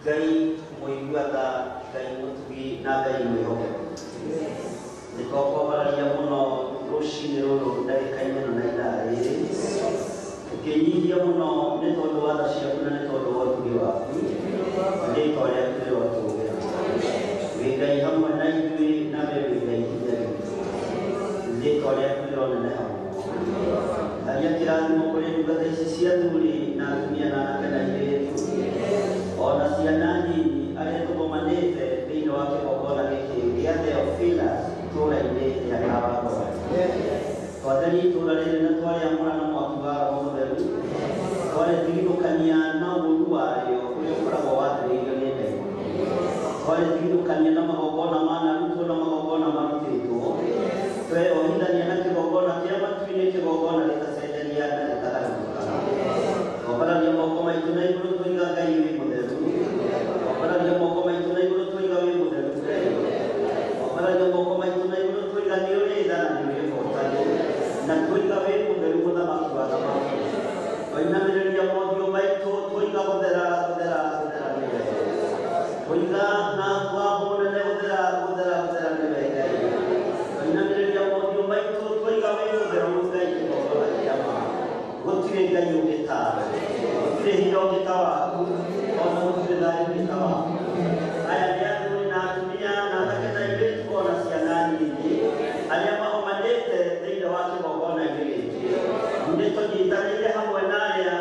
Ngai mũigua tha, Ngai mũtugi na Ngai mwĩhokeku. Nĩ twakwambararia mũno rũcinĩ rũrũ ndagĩka-inĩ ĩno na ithaa rĩrĩ, tũkĩnyihia mũno nĩ tondũ wa tha ciaku na nĩ tondũ wa ũtugi waku. Rĩtwa rĩaku rĩrotũgĩra. Wĩ Ngai hamwe na ithuĩ na we wĩ Ngai hinya witũ. Rĩtwa rĩaku rĩroneneha mũno. Tharia kĩrathimo kũrĩ ndungata ici cia athuri na atumia na anake na airĩtu ona ciana nini arĩa tũgomanĩte thĩinĩ wa kĩgongona gĩkĩ gĩa Theophilus itũũra-inĩ rĩa Kawangware. Twatheria itũũra rĩrĩ na twarĩamũra na mwaki wa Roho Mũtheru, twarĩtigithũkania na ũũru warĩo ũrĩa ũkoragwo wathĩrĩirio nĩ ndaimono, twarĩtigithũkania na magongona manarutwo na magongona marutĩtwo, tweohithania na kĩgongona kĩa matu-inĩ, kĩgongona gĩtacenjagia na gĩtagarũrũkaga. Twambararia moko maitũ na igũrũ twoiga Ngai wĩ mũtheru. Twambararia moko maitũ na igũrũ twoiga wĩ mũtheru Ngai. Twambararia moko maitũ na igũrũ twoiga nĩ ũrĩ tha na nĩ ũrĩ ũhotani, na twoiga wĩ mũtheru mũthamaki wa thamaki. Twainamĩrĩria mothiũ maitũ twoiga gũthera gũthera gũthera nĩwe. Twoiga na kwa mũnene gũthera gũthera gũthera nĩwe Ngai. Twainamĩrĩria mothiũ maitũ twoiga wĩ mũtheru Ngai kĩgongona kĩa ma. Gũtirĩ Ngai ũngĩ tawe, gũtirĩ hinya ũngĩ ta waku, ona gũtirĩ thayũ ũngĩ ta waku. Aya nĩ athuri na atumia na anake na airĩtu ona ciana nini arĩa magomanĩte thĩinĩ wa kĩgongona-inĩ gĩkĩ. Nĩ tũnyitanĩire hamwe na arĩa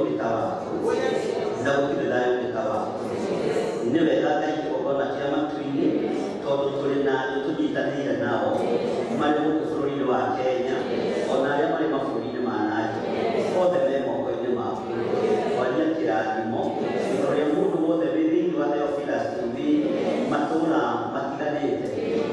ũngĩ ta waku na gũtirĩ thayũ ũngĩ ta waku. Nĩ wega Ngai kĩgongona kĩa matu-inĩ tondũ tũrĩ na andũ tũnyitanĩire nao marĩ gũkũ bũrũri-inĩ wa Kenya ona arĩa marĩ mabũrũri-inĩ ma na nja othe me moko-inĩ maku. Twaria kĩrathimo igũrũ rĩa mũndũ wothe wĩ thĩinĩ wa Theophilus TV matũũra matiganĩte.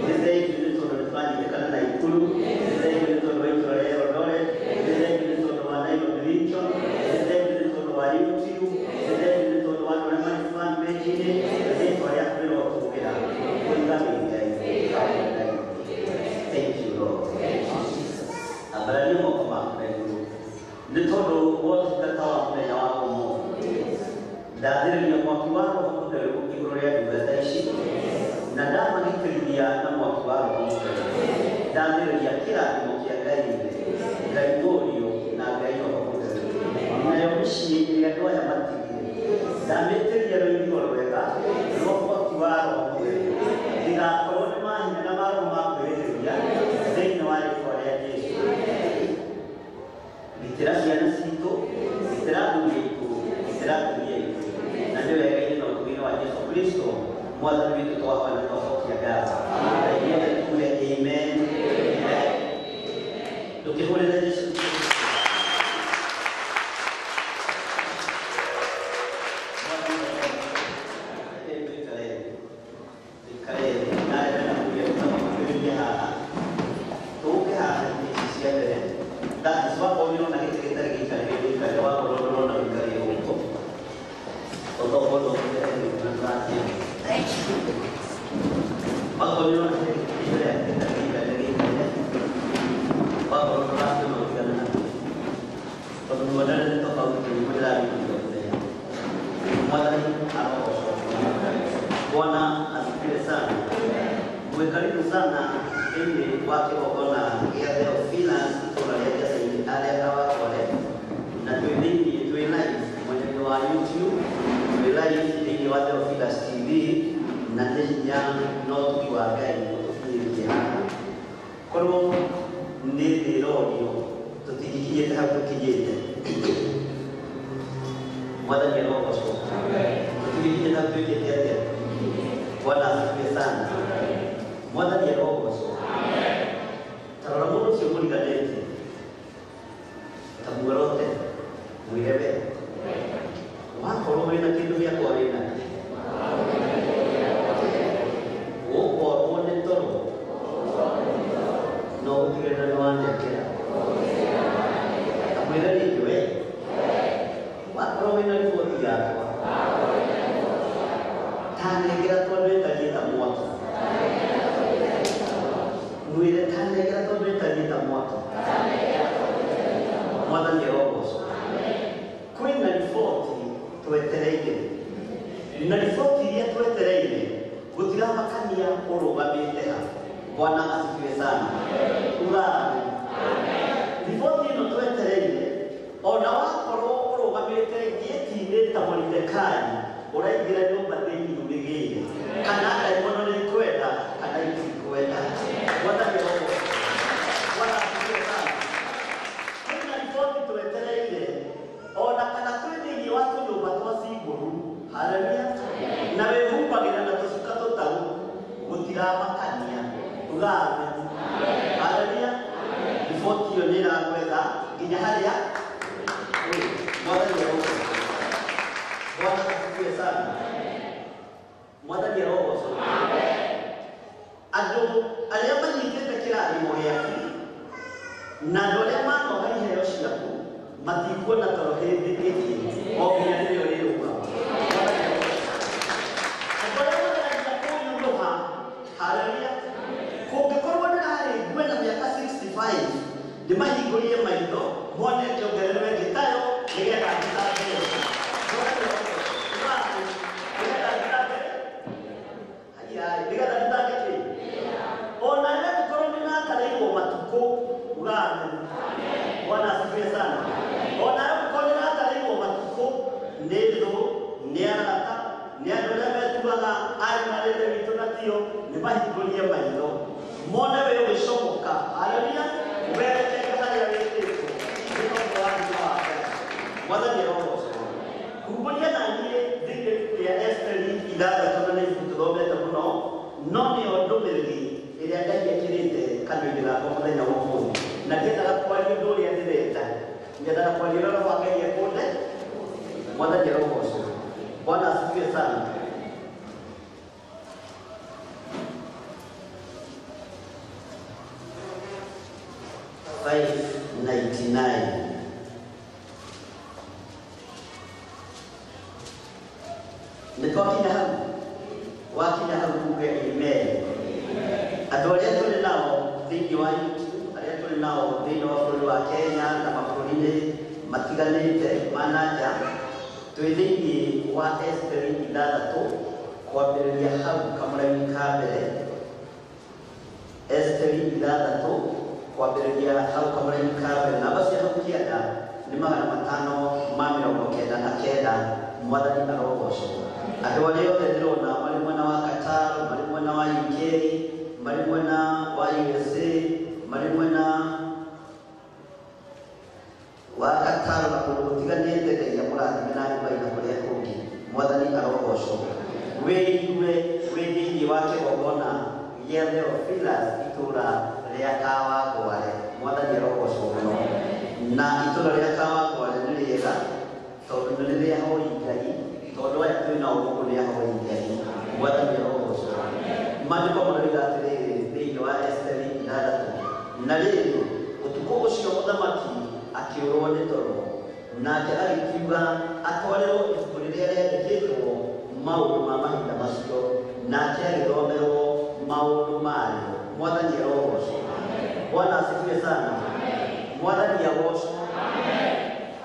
Nĩ thengiũ nĩ tondũ nĩ tũranyitĩkana na Ikuru, nĩ thengiũ nĩ tondũ wa itũũra rĩa Eldoret, nĩ thengiũ nĩ tondũ wa Nairobi region, nĩ thengiũ nĩ tondũ wa YouTube, nĩ thengiũ nĩ tondũ wa andũ arĩa marĩ fan page-inĩ, rĩĩtwa rĩaku rĩrotũgĩra. Ũiga wĩ Ngai, Ngai. Thank you, Lord. Ambararia moko maku na igũrũ nĩ tondũ wa ũtungata wa mũthenya wa ũmũthĩ. Ndathĩrĩria mwaki wa Roho Mũtheru igũrũ rĩa ndungata ici na ndamagitĩrithia na mwaki wa Roho Mũtheru. Ndathĩrĩria kĩrathimo kĩa Ngai Ithe, Ngai Mũriũ na Ngai Roho Mũtheru. Nayo mĩciĩ ĩrĩa andũ aya matigire ndamĩtĩria rũirigo rwega rwa mwaki wa Roho Mũtheru. Ndigakorwo nĩ mahinya na maroho ma kwĩrĩhĩria thĩinĩ wa rĩĩtwa rĩa Jesũ. Gitĩra ciana citũ, gitĩra athuri aitũ, gitĩra atumia aitũ. Na nĩ wega-inĩ na ũtugi-inĩ wa Jesũ Kristo mwathani witũ twahoya na twacokia ngatho. Na ithuothe tuge amen. Ndũkĩhũrĩre Jesũ. Bwana asifiwe sana. Mwe karibu sana thĩinĩ wa kĩgongona gĩa Theophilus itũũra rĩa Njaca-inĩ arĩa Kawangware, na twĩ thĩinĩ twĩ live mwena-inĩ wa YouTube, twĩ live thĩinĩ wa Theophilus TV, na nĩ hinya na ũtugi wa Ngai ũtũkinyĩtie haha. Korwo nĩ thĩ ĩrorio tũtingĩkinyĩte hau tũkinyĩte. Mwathani arogocwo. Tũtingĩkinyĩte hau twĩkĩte atĩa? Bwana asifiwe sana. Mwathani arogocwo. Ta rora mũndũ ũcio mũriganĩtie, ta muorote, mwĩre we wakorwo wĩna kĩndũ gĩakwa wĩnakĩo, ũkorwo nĩ toro no ũtigĩrĩre nĩ wanengera. Ta mwĩre rĩngĩ we wakorwo wĩna riboti yakwa tanengera tondũ ĩtariĩ ta mwaki. Mwĩre tanengera tondũ ĩtariĩ ta mwaki. Mwathani arogocwo. Kwĩna riboti twetereire, na riboti iria twetereire gũtiramakania ũrũgamĩte ha. Bwana asifiwe sana. Uga amen. Riboti ĩno twetereire ona wakorwo ũrũgamĩte gĩti-inĩ ta Moridekai ũraingĩra nyũmba thĩinĩ ũmĩgĩire, kana ndaimono nĩ ikwenda kana itikwenda. Mwathani arogocwo. Bwana asifiwe sana. Kwĩna riboti twetereire ona kana twĩ thĩinĩ wa tũnyũmba twa cingũru, haleluya, na wĩhumbagĩra na tũcuka tũtarũ, gũtiramakania. Uga amen. Haleluya. Riboti ĩyo nĩ ĩragwetha nginya harĩa ũrĩ. Mwathani arogocwo. Bwana asifiwe sana. Mwathani arogocwo. Andũ arĩa manyitĩte kĩrathimo gĩaku na andũ arĩa manoga iheo ciaku matikuona toro hĩndĩ ĩngĩ o nginya rĩrĩa ũrĩrũgama. Andũ arĩa mageragia kũnyũrũha, haleluya, kũngĩkorwo ndĩrarĩ ngue na mĩaka 65 ndĩmahingũrie maitho mone ngĩongererwo ĩngĩ tayo nĩgetha nditangĩre. Nĩgetha nditange kĩ? Ona rĩrĩa ngĩkorwo nĩnakarĩirwo matukũ, uga amen. Bwana asifiwe sana. Ona rĩrĩa ngĩkorwo nĩnakarĩirwo matukũ nĩ thũ, nĩ arata, nĩ andũ arĩa metuaga arĩ na rĩrĩ witũ na tio, nĩmahingũrie maitho mone we ũgĩcomoka, haleluya, werekeire harĩa wĩtĩtwo nĩ tondũ wa hinya wa Ngai. Mwathani arogocwo. Kwaria roho wa Ngai ekunde Mwathani arogocwo. Bwana asifiwe sana. $5.99. Nĩ twakinya hau, wakinya hau uge amen. Andũ arĩa tũrĩ nao thĩinĩ wa YouTube, arĩa tũrĩ nao thĩinĩ wa bũrũri wa Kenya na mabũrũri-inĩ matiganĩte ma na nja, twĩ thĩinĩ wa Esteri 6 kwambĩrĩria hau kamũraini ka mbere. Esteri 6 kwambĩrĩria hau kamũraini ka mbere, namba cia hau kĩanda nĩ 599. Mwathani arogocwo. Andũ arĩa othe ndĩrona marĩ mwena wa Qatar, marĩ mwena wa UK, marĩ mwena wa USA, marĩ mwena wa Qatar na kũndũ gũtiganĩte, Ngai amũrathime na Dubai na kũrĩa kũngĩ. Mwathani arogocwo. Wĩigue wĩ thĩinĩ wa kĩgongona gĩa Theophilus itũũra rĩa Kawangware. Mwathani arogocwo mũno. Na itũũra rĩa Kawangware nĩ rĩega tondũ nĩ rĩrĩa ahoi Ngai, tondũ aya twĩ nao gũkũ nĩ ahoi Ngai. Mwathani arogocwo. Maandĩko maroiga atĩrĩrĩ thĩinĩ wa Esteri 6, na rĩrĩ, ũtukũ ũcio mũthamaki akĩũrwo nĩ toro, nake agĩkiuga atwarĩrwo ibuku rĩrĩa rĩandĩkĩtwo maũndũ ma mahinda macio, nake agĩthomerwo maũndũ marĩo. Mwathani arogocwo. Bwana asifiwe sana. Mwathani agocwo.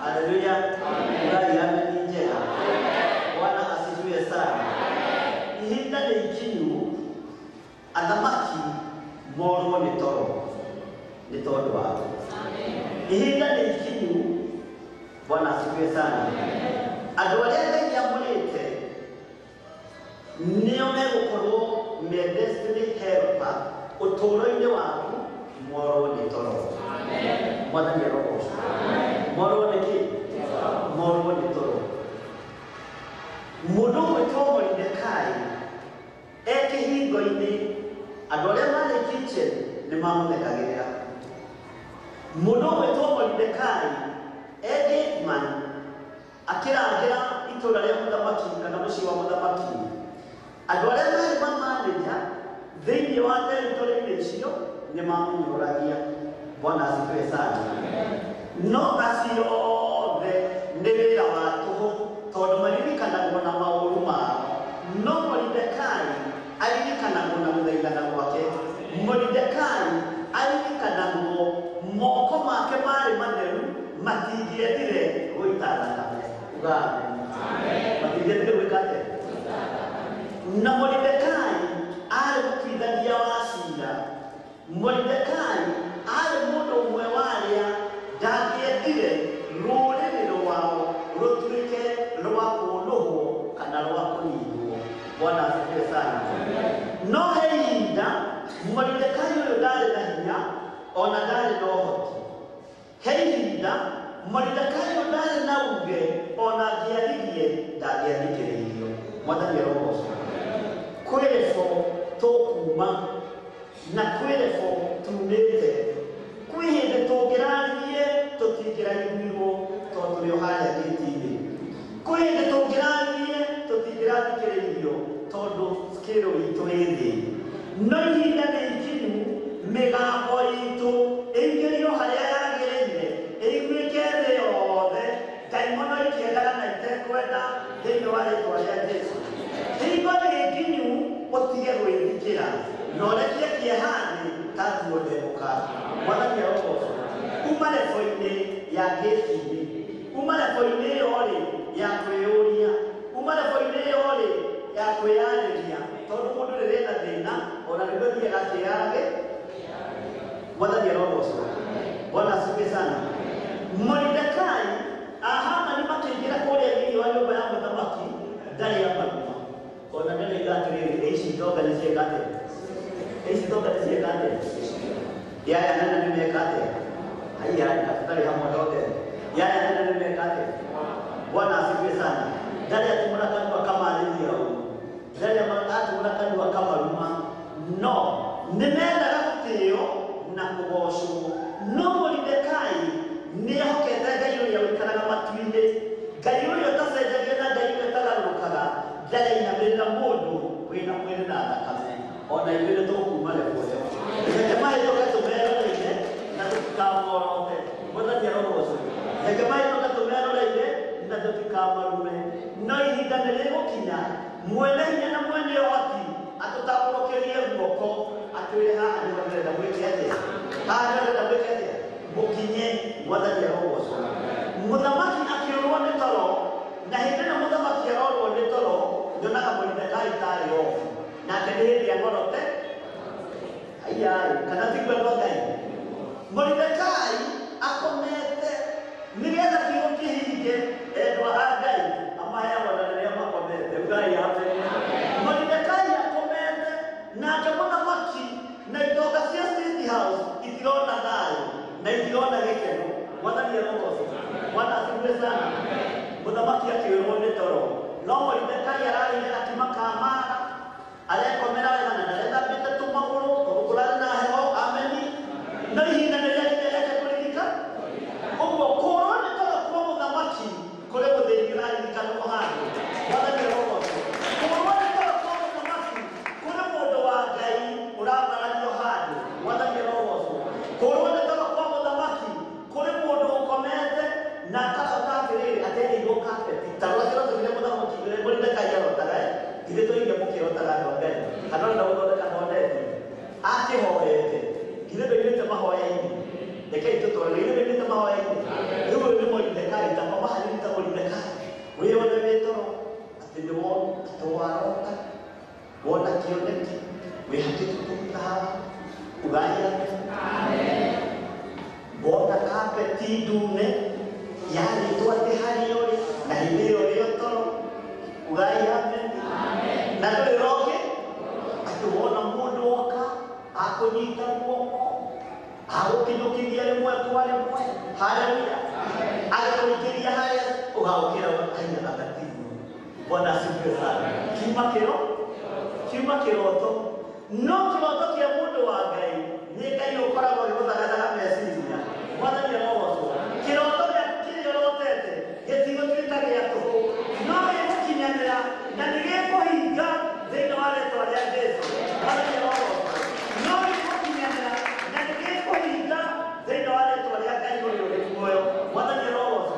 Haleluya. Ngai amen njega. Bwana asifiwe sana. Ihinda nĩ ikinyu athamaki morwo nĩ toro nĩ tondũ waku. Ihinda nĩ ikinyu. Bwana asifiwe sana. Andũ arĩa Ngai amũrĩte nĩo megũkorwo me destiny helper ũtũũro-inĩ waku, morwo nĩ toro. Mwathani arogocwo. Morwo nĩ kĩ? Morwo nĩ toro. Mũndũ ũgwĩtwo Moridekai e kĩhingo-inĩ, andũ arĩa marĩ kitchen nĩ mamũthekagĩrĩra. Mũndũ ũgwĩtwo Moridekai e gateman akĩrangĩra itũũra rĩa mũthamaki kana mũciĩ wa mũthamaki, andũ arĩa marĩ mamanager thĩinĩ wa territory-inĩ icio nĩ mamũnyũrũragia. Bwana asifiwe sana. No acio othe nĩ wĩra wa tũhũ tondũ maririkanagwo na maũru mao. No Moridekai aririkanagwo na gũthaithana gwake. Moridekai aririkanagwo moko make marĩ matheru, matingĩendire gũita thakame. Uga amen. Matingĩendire gwĩka atĩa? Na Moridekai arĩ mũtuithania wa ciira. Moridekai arĩ mũndũ ũmwe wa arĩa ndangĩendire rũrĩrĩ rwao rũtuĩke rwa kũnũhwo kana rwa kũninwo. Bwana asifiwe sana. No he ihinda Moridekai ũyũ ndarĩ na hinya ona ndarĩ na ũhoti. He ihinda Moridekai ũyũ ndarĩ na uge ona angĩaririe ndangĩathikĩrĩirio. Mwathani arogocwo. Kwĩ rebo tũkuma na kwĩ rebo tumĩte. Kwĩ hĩndĩ tũngĩraririe tũtingĩraiguirwo tondũ tũrĩ o harĩa gĩti-inĩ. Kwĩ hĩndĩ tũngĩraririe tũtingĩrathikĩrĩirio tondũ scale itũ ĩ thĩ. No ihinda nĩ ikinyu mĩgambo itũ ĩingĩrio harĩa yagĩrĩire, ĩiguĩke thĩ yothe, ndaimono ikĩendaga na itekwenda thĩinĩ wa rĩtwa rĩa Jesũ. Hingo nĩ ikinyu ũtige gwĩthikĩra na ũrekie kĩeha thĩ ta nguo ndemũka. Mwathani arogocwo. Uma rebo-inĩ ya gĩti-inĩ, uma rebo-inĩ ĩyo rĩ ya kwĩyũria, uma rebo-inĩ ĩyo rĩ ya kwĩyarĩria, tondũ mũndũ rĩrĩa ena thĩna ona nĩguo athiaga akĩyarage. Mwathani arogocwo. Bwana asifiwe sana. Moridekai Ahamani makĩingĩra kũrĩa thĩinĩ wa nyũmba ya mũthamaki ndarĩ amaruma. Ona ndarĩ atĩrĩrĩ, ici itonga nĩ cieka atĩa? Ici itonga nĩ cieka atĩa? Yaya nene nĩ meka atĩa? Haiya, tũtarĩ hamwe othe. Yaya nene nĩ meka atĩa? Bwana asifiwe sana. Ndarĩ atumũra kanua kamarĩria ũũ. Ndarĩ atumũra kanua kamaruma. No nĩ mendaga gũtĩo na kũgocwo. No Moridekai nĩ ehokete Ngai ũrĩa Ngai ũrĩa ũtacenjagia na Ngai ũrĩa ũtagarũrũkaga ndarainamĩrĩra mũndũ wĩna mwĩrĩ na thakame ona ithuĩ nĩ tũkuma level ĩyo. Reke mahĩtũke tũmeroreire na tũtikamorote. Mwathani arogocwo. Reke mahĩtũke tũmeroreire na tũtikamarume. No ihinda nĩ rĩgũkinya mwene hinya na mwene ũhoti atũtambũrũkĩrie guoko atwĩre haha nĩho ndĩrenda mwĩke atĩa, haha nĩho ndĩrenda mwĩke atĩa, mũkinye. Mwathani arogocwo. Mũthamaki akĩũrwo nĩ toro, na hĩndĩ ĩno mũthamaki arorwo nĩ toro nyonaga Moridekai tarĩ obu nake nĩ hĩndĩ ang'orote aiai kana tiguo andũ a Ngai. Moridekai akomete nĩgetha kiugo kĩhinge endwa a Ngai amaheagwo na rĩrĩa makomete. Ugai amen. Moridekai akomete nake mũthamaki na itonga cia State House itirona thayũ na itirona gĩkeno. Mwathani arogocwo. Bwana asifiwe sana. Mũthamaki akĩũrwo nĩ toro no Moridekai ararĩire gakima ka mara arekomera wega na ndarethambĩte tũmagũrũ tondũ kũrarĩ na heho. Ameni. No ihinda nĩ rĩakinya rĩake kũririka ũguo kũũrwo nĩ toro kwa mũthamaki kũrĩ mũthĩni ũraririkanwo handũ. Mwathani arogocwo. Kũũrwo nĩ toro kwa mũthamaki kũrĩ mũndũ wa Ngai ũrambarario handũ. Mwathani arogocwo. Kũũrwo nĩ toro kwa mũthamaki kũrĩ mũndũ ũkomete na akarota atĩrĩrĩ aterĩirwo kapeti ta rora kĩroto kĩrĩa mũthamaki Moridekai arotaga ithuĩ tũige mũkĩrotaga andũ a Ngai kana ũrenda gũthondeka thondeti akĩhoete ithuĩ ndoimĩte mahoya-inĩ rekei tũtware ithuĩ ndoimĩte mahoya-inĩ rĩu ũyũ nĩ Moridekai ta koma hanini ta Moridekai wĩyone wĩ toro atĩ nĩ wona atĩ warota wona kĩoneki wĩhakĩte kũruta haha ugai amen. Wona kapeti ndune yarĩtwo atĩ harĩa ũrĩ na hĩndĩ ĩyo ũrĩ o toro ugai amen. Na ndũrĩ ũroke atĩ wona mũndũ oka akũnyita guoko agũkinyũkithia rĩmwe kwa rĩmwe. Haleluya. Agakũingĩria harĩa ũgagũkĩra haiya agatiguo. Bwana asifiwe sana. Kiuma kĩro kiuma kĩroto no kĩroto kĩa mũndũ wa Ngai nĩ Ngai ũkoragwo agĩgũthagathaga meciria. Mwathani arogocwo. Kĩroto gĩaku kĩrĩa ũrotete gĩtigũtuĩka gĩa tũhũ no gĩgũkinyanĩra na nĩ gĩkũhinga thĩinĩ wa rĩtwa rĩa Jesũ. Mwathani arogocwo. No gĩgũkinyanĩra na nĩ gĩkũhinga thĩinĩ wa rĩtwa rĩa Ngai ũrĩa ũrĩ muoyo. Mwathani arogocwo.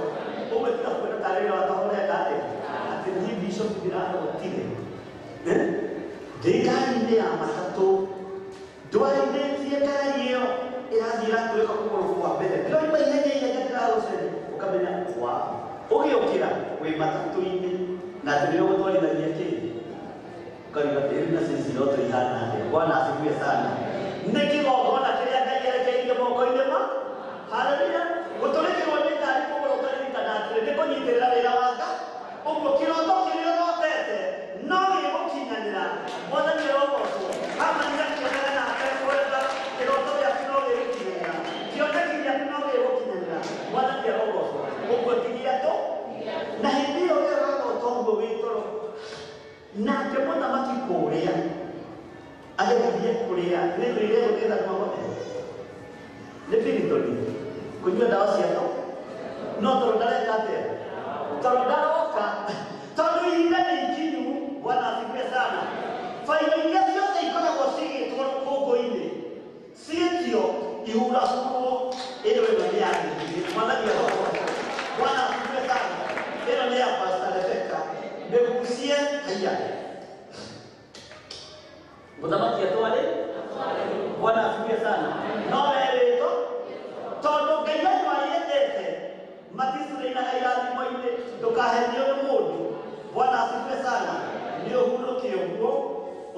Ũguo tiga kuona tarĩ wĩra wa tũhũ ũreka atĩa atĩ niĩ bishop ndĩrarotire ndĩ ngari-inĩ ya matatũ ndwarithĩtie ngari ĩyo ĩrathiĩ ĩratũrĩka kũgũrũ kwa mbere ndĩroima ihenya ihenya ndĩrarũcene ũkamenya wa ũgĩũkĩra wĩ matatũ-inĩ na atĩ nĩwe ũgũtwarithagia kĩ ũkariga atĩ na cici iroto ihana atĩa. Bwana asifiwe sana. Nĩ kĩgongona kĩrĩa Ngai erekeirie moko-inĩ ma haleluya gũtũrĩkĩrwo nĩ ngari kũgũrũ ũkaririkana atĩrĩ nĩ kũnyitĩrĩra wĩra wa Ngai. Ũguo kĩroto kĩrĩa ũrotete no gĩgũkinyanĩra. Mwathani arogocwo. Hamani akĩonaga na atekwenda kĩroto gĩaku no gĩgũkinyanĩra, kĩoneki gĩaku no gĩgũkinyanĩra. Mwathani arogocwo. Ũguo ti gĩa tũ na hĩndĩ ĩyo we ũrarota ũguo wĩ toro nake mũthamaki kũrĩa agĩthiĩ kũrĩa nĩ rĩrĩa gũkĩra magome nĩ Piriton kũnyua ndawa cia toro no toro ndareka atĩa toro ndaroka tondũ ihinda nĩ ikinyu. Bwana asifiwe sana. Failo iria ciothe ikoragwo cigĩtwo rũkũngũ-inĩ ciĩtio ihurahurwo ĩno ĩno nĩ ya gĩthiri. Mwathani arogocwo. Bwana asifiwe sana. Ĩno nĩ ya Pastor Rebecca mĩgucie haiya mũthamaki atware. Bwana asifiwe sana. No werĩtwo tondũ Ngai andũ arĩa endete maticurĩinaga irathimo-inĩ ndũkahenio nĩ mũndũ. Bwana asifiwe sana. Nĩ ũhurũke ũguo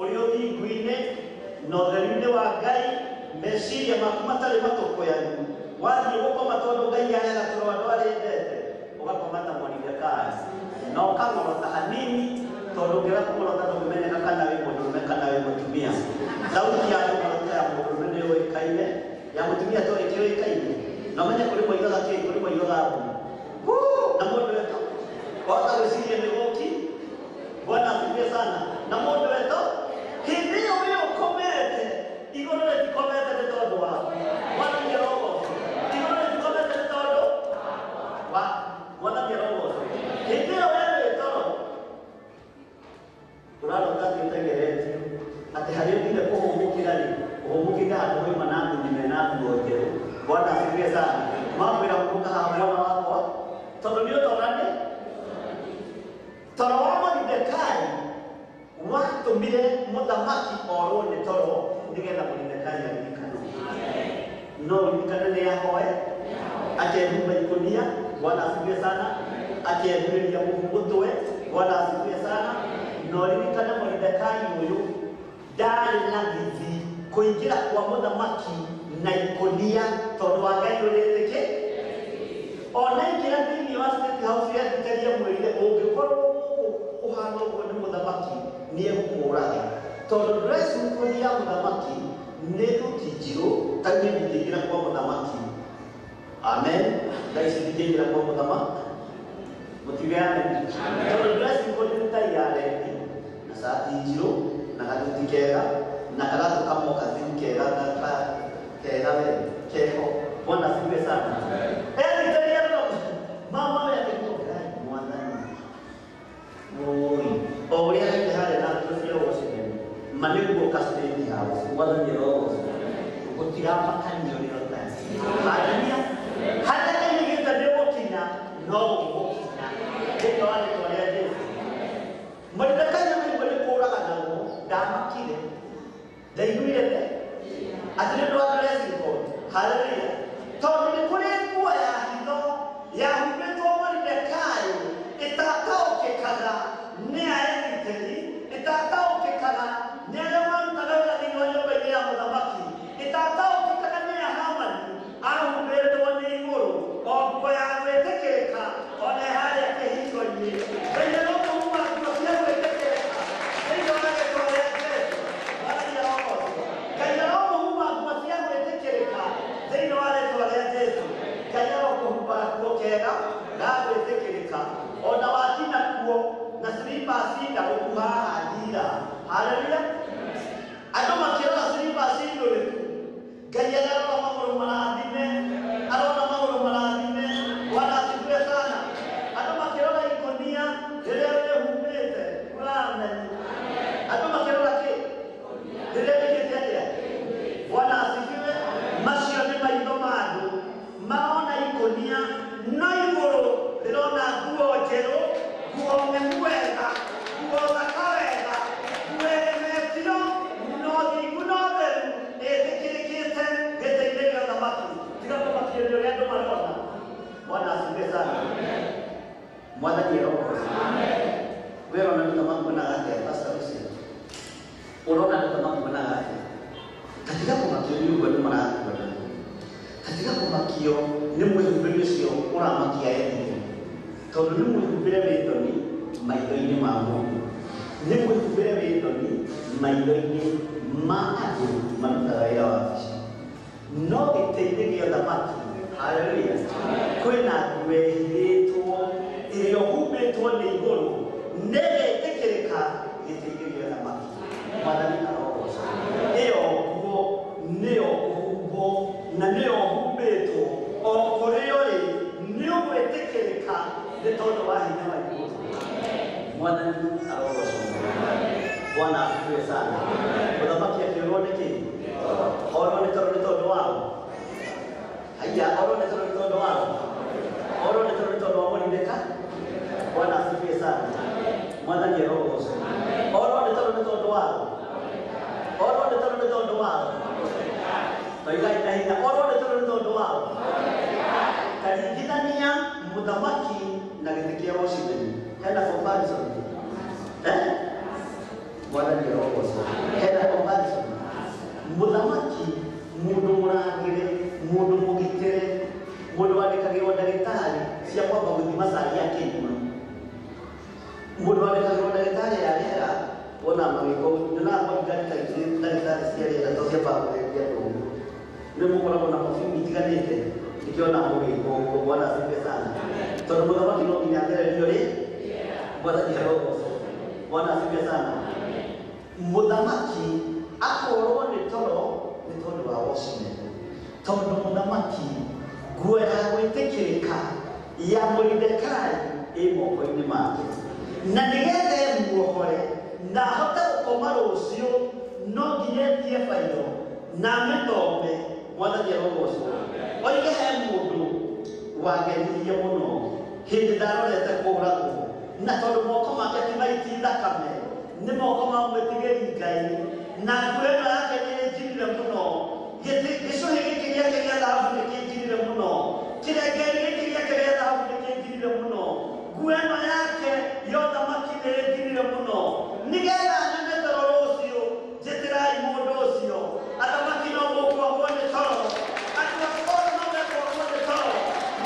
ũrĩ ũthingu-inĩ na ũtheru-inĩ wa Ngai meciria maku matarĩ matũkũyanu wathiĩ gũkoma tondũ Ngai aheaga toro andũ arĩa endete ũgakoma ta Moridekai na ũkang'orota hanini tondũ ũngĩaga kũng'orota ndũngĩmenyeka kana wĩ mũndũrũme kana wĩ mũtumia. Thauti ya kũng'orota ya mũndũrũme nĩ yũĩkaine ya mũtumia to ĩkĩũĩkaine na ũmenye kũrĩ moigaga kĩ kũrĩ moigaga mbu na mũndũ wetũ wahota gwĩciria nĩ gũki. Bwana asifiwe sana. Na mũndũ wetũ hĩndĩ ĩyo wĩ ũkomete igũrũ rĩtikomete nĩ tondũ waku. Mwathani arogocwo. Igũrũ rĩtikomete nĩ tondũ wa Mwathani arogocwo. asifiwe sana. Mambo irakumbuka haha mwana wakwa tondu ni utorani toro wa Moridekai watumire muthamaki orwo ni toro nigetha Moridekai aririkanwo. No ririkane ni ahoe akehumba ikunia. Bwana asifiwe sana. Akehumba muhu mutwe. Bwana asifiwe sana. No ririkane Moridekai uyu ndarĩ na thithi kũingĩra kwa mũthamaki na ikunia tondũ wa Ngai ũrĩtĩkĩ ona ingĩra thĩinĩ wa State House yathikaria mwĩrire ũngĩkorwo gũkũ ũhana ũguo nĩ mũthamaki nĩ egũkũraga tondũ dressing code ya mũthamaki nĩ thuti njirũ ta niĩ ndingĩingĩra kwa mũthamaki. Amen. Thaa ici ndingĩingĩra kwa mũthamaki mũtiuge amen. Tondũ dressing code nĩ tai ya rendi na cati njirũ na gathuti kega na karatũ kamwe kathiru kega kega we keho. Bwana asifiwe sana. Ethikaria mama we akĩtua Ngai mwathani oi o ũrĩa haire harĩa na nguo cia Washington ma nĩguo ka State House. Mwathani arogocwo gũtiramakanio ũrĩa ũtariĩ. Haleluya. Harĩa aigĩte nĩ gũkinya no gũgũkinya thĩinĩ wa rĩtwa rĩa Jesũ. Moridekai amaigua nĩ kũũraganagwo ndamakire ndaiguire te atĩ nĩ ũndũ wa dressing code. Haleluya. Tondũ nĩ kũrĩ nguo ya hitho yahumbĩtwo Moridekai ĩtataũkĩkaga nĩ aethiteri, ĩtataũkĩkaga nĩ arĩa marutaga wĩra thĩinĩ wa nyũmba-inĩ ya mũthamaki, ĩtataũkĩkaga nĩ ya Hamani. Ahumbĩtwo nĩ igũrũ o nguo ya gwĩtĩkĩrĩka ona ĩharĩa kĩhingo-inĩ. Ngai arokũhumba nguo cia gwĩtĩkĩrĩka thĩinĩ wa rĩtwa rĩa Jesũ. Mwathani arogocwo. Ngai arokũhumba nguo cia gwĩtĩkĩrĩka thĩinĩ wa rĩtwa rĩa Jesũ. Ngai arokũhumba gakuo kega ga gwĩtĩkĩrĩka ona wakinya kuo na slippers ndagũku haha njira. Haleluya. Andũ makĩrora slippers ndũrĩkũ Ngai ararora magũrũ marathime, arona magũrũ marathime. Bwana asifiwe sana. Andũ makĩrora ikũnia rĩrĩa wĩhumbĩte. Amen. Andũ makĩrora kĩ rĩrĩa wĩkĩte atĩa? Bwana asifiwe. Macio nĩ maitho ma andũ marona ikũnia no igũrũ rĩrona nguo njerũ, nguo ng'emu wega, nguo thaka wega, nguo ĩgemetio no thingu no theru ĩtĩkĩrĩkĩte gĩtĩ-inĩ gĩa ũthamaki. Tiga kũmakio nĩ ũrĩa andũ marona. Bwana asifiwe sana. Mwathani arogocwo. We ũrona andũ ta makuonaga atĩa, Pastor Lucy? Ũrona andũ ta makuonaga atĩa? Tatiga kũmakio nĩ ũguo andũ marakuona. Tatiga kũmakio nĩ mwĩhumbĩre ũcio ũramakia ethithe tondũ nĩ mwĩhumbĩre wĩ thoni maitho-inĩ ma mũndũ, nĩ mwĩhumbĩre wĩ thoni maitho-inĩ ma andũ marutaga wĩra wabici. No gĩtĩ-inĩ gĩa ũthamaki, haleluya, kwĩna nguo ĩhithĩtwo ĩrĩa ũhumbĩtwo nĩ igũrũ nĩgetĩkĩrĩka gĩtĩ-inĩ gĩa ũthamaki. Mwathani arogocwo. Ĩyo nguo nĩyo ũhumbwo na nĩyo ũhumbĩtwo o kũrĩa ũrĩ nĩ ũgwĩtĩkĩrĩka nĩ tondũ wa hinya wa igũrũ. Mwathani arogocwo. Bwana asifiwe sana. Mũthamaki akĩũrwo nĩ kĩ? Orwo nĩ toro nĩ tondũ wao. Haiya, orwo nĩ toro nĩ tondũ wao. Orwo nĩ toro nĩ tondũ wa Moridekai. Bwana asifiwe sana. Mwathani arogocwo. Orwo nĩ toro nĩ tondũ wao. Orwo nĩ toro nĩ tondũ wao. Toigai na hinya. Orwo nĩ toro nĩ tondũ wao. Taringithania mũthamaki na gĩtĩ kĩa Washington. Hena comparison. Eh? Mwathani arogocwo. Hena comparison. Mũthamaki mũndũ mũrangĩre, mũndũ mũgitĩre, mũndũ wandĩkagĩrwo ndagĩtarĩ cia kwamba gũthima cai akĩnyua. Mũndũ wandĩkagĩrwo ndagĩtarĩ ya rĩera wona magĩko nyonaga kwa ndagĩtarĩ ndagĩtarĩ cia rĩera to ciambaga kũgeria andũ ũguo. Nĩ mũkoragwo na perfume itiganĩte nĩkĩona mũgĩko ũguo. Bwana asifiwe sana. Tondũ mũthamaki no nginya athererio rĩ. Mwathani arogocwo. Bwana asifiwe sana. Mũthamaki akorwo nĩ toro nĩ tondũ wa Washington. Tondũ mũthamaki nguo ya gwĩtĩkĩrĩka ya Moridekai ĩ moko-inĩ make na nĩgetha ĩmuohore na ahote gũkoma rũciũ no nginya etie bairo na amĩthome Mwathani arogocwo. Oige he mũndũ wangenirie mũno hĩndĩ ndarorete kũũragwo, na tondũ moko make ti maiti thakame, nĩ moko ma mwĩtigĩri Ngai, na nguo ĩno yake nĩ ĩnjirire mũno, gĩcũhĩ gĩkĩ gĩake gĩa thahabu nĩ kĩnjirire mũno, kĩrengeri gĩkĩ gĩake gĩa thahabu nĩ kĩnjirire mũno, nguo ĩno yake ya ũthamaki nĩ ĩnjirire mũno, nĩgetha nyone toro rũciũ, njĩtĩrai mũndũ ũcio. Athamaki no mũkwagwo nĩ toro, andũ othe no mekwagwo nĩ toro,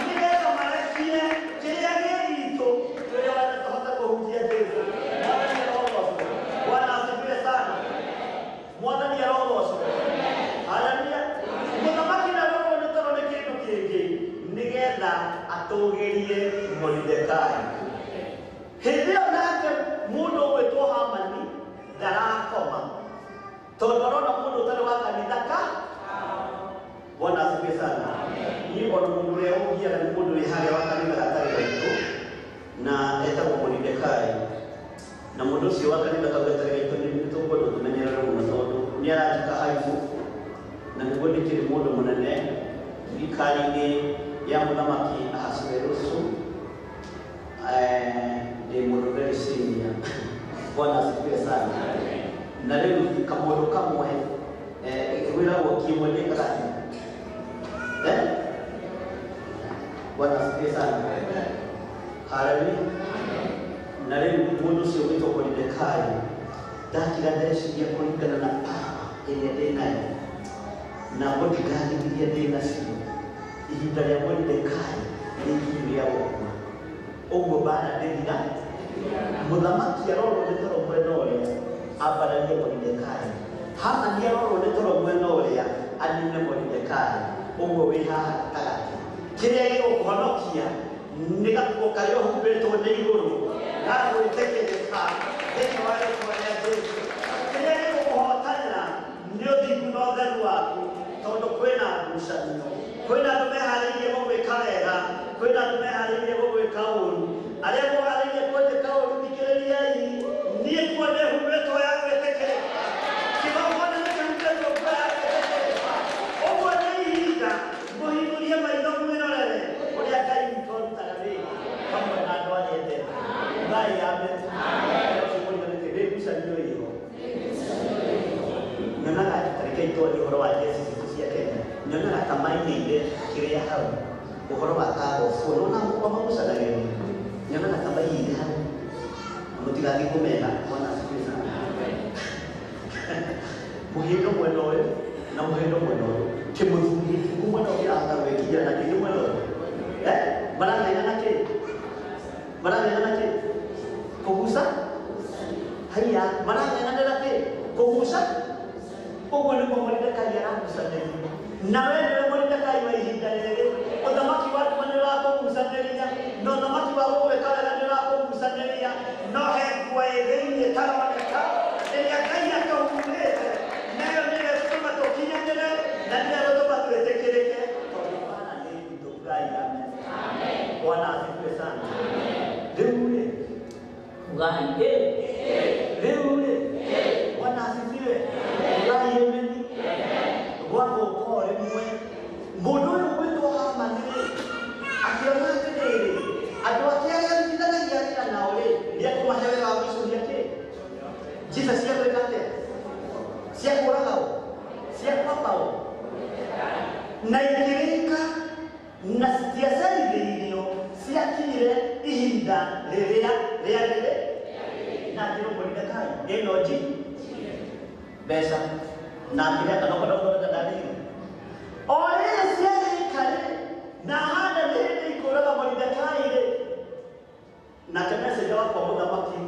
nĩgetha marekie kĩrĩa gĩ gitũ, kĩrĩa wothe tũhote kũhunjia Jesũ. Mwathani arogocwo. Bwana asifiwe sana. Mwathani arogocwo. Haleluya. Mũthamaki ndarorwo nĩ toro nĩ kĩndũ kĩngĩ, nĩgetha atũgĩrie Moridekai. Hĩndĩ ĩyo nake mũndũ ũgwĩtwo Hamani ndarakoma, tondũ arona mũndũ ũtarĩ wa kanitha ka. Bwana asifiwe sana. Niĩ ona mũndũ ũrĩa ũngiaga nĩ mũndũ wĩ harĩa wa kanitha gatarĩ gaitũ, na etagwo Moridekai. Na mũndũ ũcio wa kanitha kau gatarĩ gaitũ nĩ tũkwenda tũmenyerere mũno, tondũ nĩ aranjĩka haibu, na nĩguo ndĩkĩrĩ mũndũ mũnene thirikari-inĩ ya mũthamaki Ahasuerusu. Ndĩ mũndũ very senior. Bwana asifiwe sana. Na rĩu kamũndũ kamwe wĩragwo kĩmwe nĩkaga atĩa? Bwana asifiwe sana. Haleluya. Na rĩu mũndũ ũcio wĩtwo Moridekai ndakira ndeciria kũringana na power ĩrĩa ndĩ nayo na bodyguard iria ndĩ nacio, ihinda rĩa Moridekai nĩ ikinyu rĩa gũkua. Ũguo mbara ndĩthira. Mũthamaki arorwo nĩ toro mwena ũrĩa ambararie Moridekai, Hamani arorwo nĩ toro mwena ũrĩa anine Moridekai. Ũguo wĩ haha gatagatĩ, kĩrĩa gĩgũkũhonokia nĩ gakuo karĩa ũhumbĩtwo nĩ igũrũ gagwĩtĩkĩrĩka thĩinĩ wa rĩĩtwa rĩa Jesũ. Kĩrĩa gĩgũkũhotanĩra nĩ ũthingu na ũtheru waku, tondũ kwĩna ngucanio, kwĩna andũ meharĩirie gũgwĩka wega, kwĩna andũ meharĩirie gũgwĩka ũru. Arĩa mũharĩirie kũnjĩka ũru, thikĩrĩriai, niĩ kuo nĩhumbĩtwo ya gwĩtĩkĩrĩka, kĩgongona nĩkĩhumbĩtwo nguo ya gwĩtĩkĩrĩka. Ũguo nĩ ihinda mũhingũrie maitho mwĩrorere ũrĩa Ngai witũ arutaga wĩra hamwe na andũ arĩa endete. Ngai amen. Nĩ ngucanio ĩho. Nyonaga tareke itwarie ũhoro wa Jesũ citũ cia Kenya, nyonaga ta mainĩire kĩrĩa hau ũhoro wa kagobu, nona kwa magucanagĩrĩria, nyonaga ta mainĩire hau, na mũtigathiĩ kũmera. Bwana asifiwe sana. Mũhĩndo mwena ũyũ na mũhĩndo mwena ũyũ, kĩmũthuri gĩtungu mwena ũyũ kĩrahota gwĩkinyĩra na kĩngĩ mwena ũyũ. Marang'aina na kĩ? Marang'aina na kĩ? Kũguca? Haiya, marang'aina na kĩ? Kũguca? Ũguo nĩguo Moridekai aragucanĩria. Na we nĩwe Moridekai wa ihinda rĩrĩ. Ũthamaki wa nduma nĩ ũrakũgucanĩria, na ũthamaki wa gũgwĩka wega nĩ ũrakũgucanĩria, no he nguo ĩ thĩinĩ ĩtaroneka ĩrĩa Ngai atũhumbĩte, nayo nĩyo ĩgũtũma tũkinyanĩre na nĩyo ĩgũtũma twĩtĩkĩrĩke, tondũ mbara nĩ itũ. Ngai amen. Bwana asifiwe sana. Rĩu rĩ, Ngai rĩu rĩ, Bwana asifiwe. Ngai amen. Gwagũka o rĩmwe mũndũ ũyũ gwĩtwo Hamani rĩ, akĩona atĩrĩrĩ, andũ ake arĩa arutithanagia wĩra nao rĩ, nĩekũmahe wĩra wa gũicũhia kĩ? Njibe cia gwĩka atĩa? Cia kũũragwo? Cia kwambagwo? Na ikĩrĩka na citiacerithĩirio, ciakinyire ihinda rĩrĩa rĩagĩrĩ. Na akĩrwo Moridekai, ĩno nji mbeca na akĩrĩa kanoko gũthondeka ndarĩire. O rĩrĩ ciarĩka rĩ, na hana nĩ hĩndĩ ikũraga Moridekai rĩ, nake messenger wakwa mũthamaki,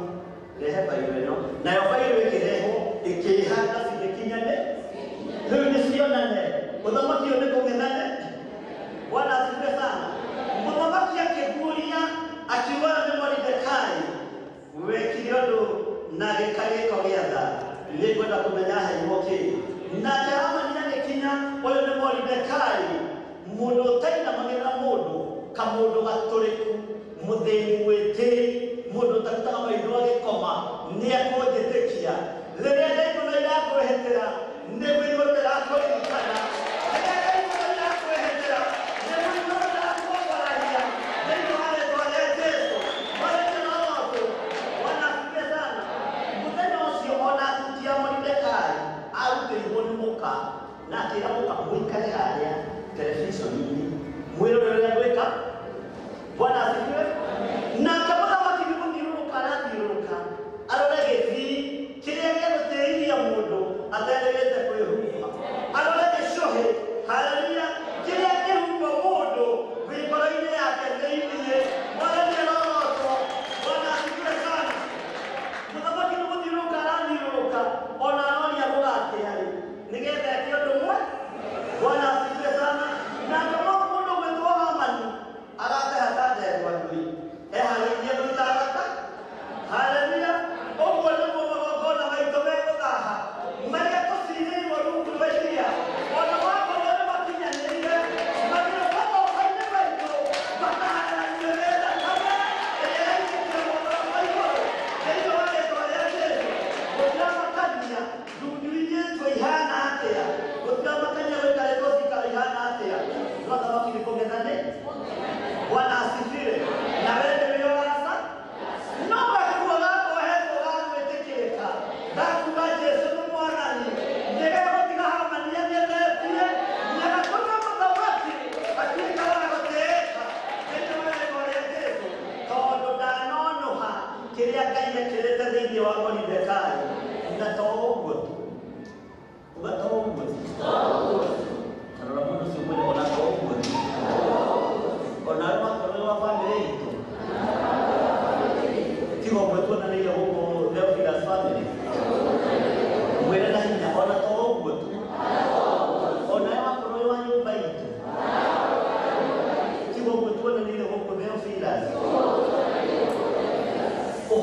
rehe bairũ ĩno, nayo bairũ ĩkĩrehwo ĩkĩhanda cigĩkinyane, rĩu nĩ cionane ũthamaki ũyũ nĩ kũng'ethane. Bwana asifiwe sana. Mũthamaki akĩguũria akiuga nĩ Moridekai wekire ũndũ na gĩka gĩko gĩa tha, nĩngwenda kũmenya heirwo kĩ. Nake Hamani agĩkinya, ũyũ nĩ Moridekai, mũndũ ũtainamagĩrĩra mũndũ, kamũndũ gatũrĩku, mũthĩni mwĩtĩi, mũndũ ũtarutaga maitho agĩkoma, nĩekũnjĩtĩkia. Rĩrĩa ndaimono irakwĩhĩtĩra, nĩguo igũrũ rĩrakũririkana. Rĩrĩa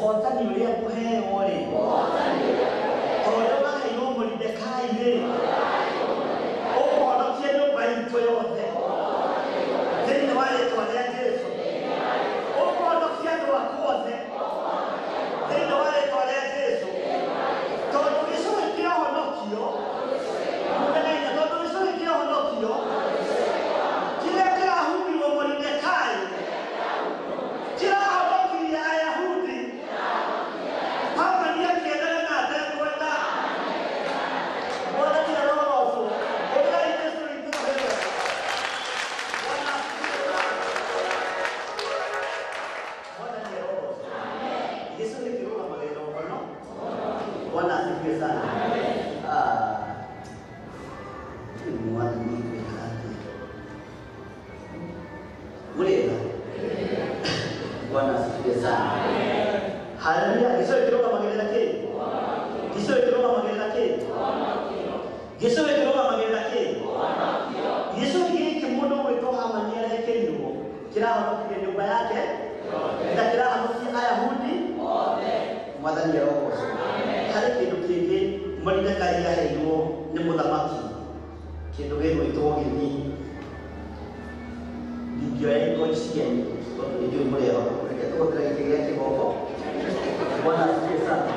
Ũhotani ũrĩa ngũheo rĩ, ta ũrĩa waheirwo Moridekai rĩ, ũkũhonokie nyũmba itũ yothe thĩinĩ wa rĩtwa rĩa Jesũ. Ũkũhonokie andũ aku othe thĩinĩ wa rĩtwa rĩa Jesũ. Tondũ gĩcũhĩ kĩa ũhonokio, mũthenya, tondũ gĩcũhĩ kĩa ũhonokio kĩrĩa kĩrahumbirwo Moridekai kĩrahonokirie Ayahudi. Hamani akĩendaga na atekwenda. Mwathani arogocwo. Ũrai Jesũ witũ mũheo. Bwana asifiwe. Mwathani arogocwo. Gĩcũhĩ kĩrũgamagĩrĩra ũhono. Bwana asifiwe sana. Ah, Mwathani gwĩka atĩa? Mũrĩega? Bwana asifiwe sana. Haleluya. Gĩcũhĩ kĩrũgamagĩrĩra kĩ? Gĩcũhĩ kĩrũgamagĩrĩra kĩ? Gĩcũhĩ kĩrũgamagĩrĩra kĩ? Gĩcũhĩ gĩkĩ mũndũ ũgwĩtwo Hamani arekĩrirwo kĩrahonokirie nyũmba yake na kĩrahonokia Ayahudi. Mwathani arogocwo. Harĩ kĩndũ kĩngĩ Moridekai aheirwo nĩ mũthamaki, kĩndũ gĩgwĩtwo gĩthii. Ndingĩoya ingo cianyu tondũ nĩ njũĩ mũrĩ ehokeku. Reke tũhũthĩre gĩkĩ gĩa kĩgoko. Bwana asifiwe sana.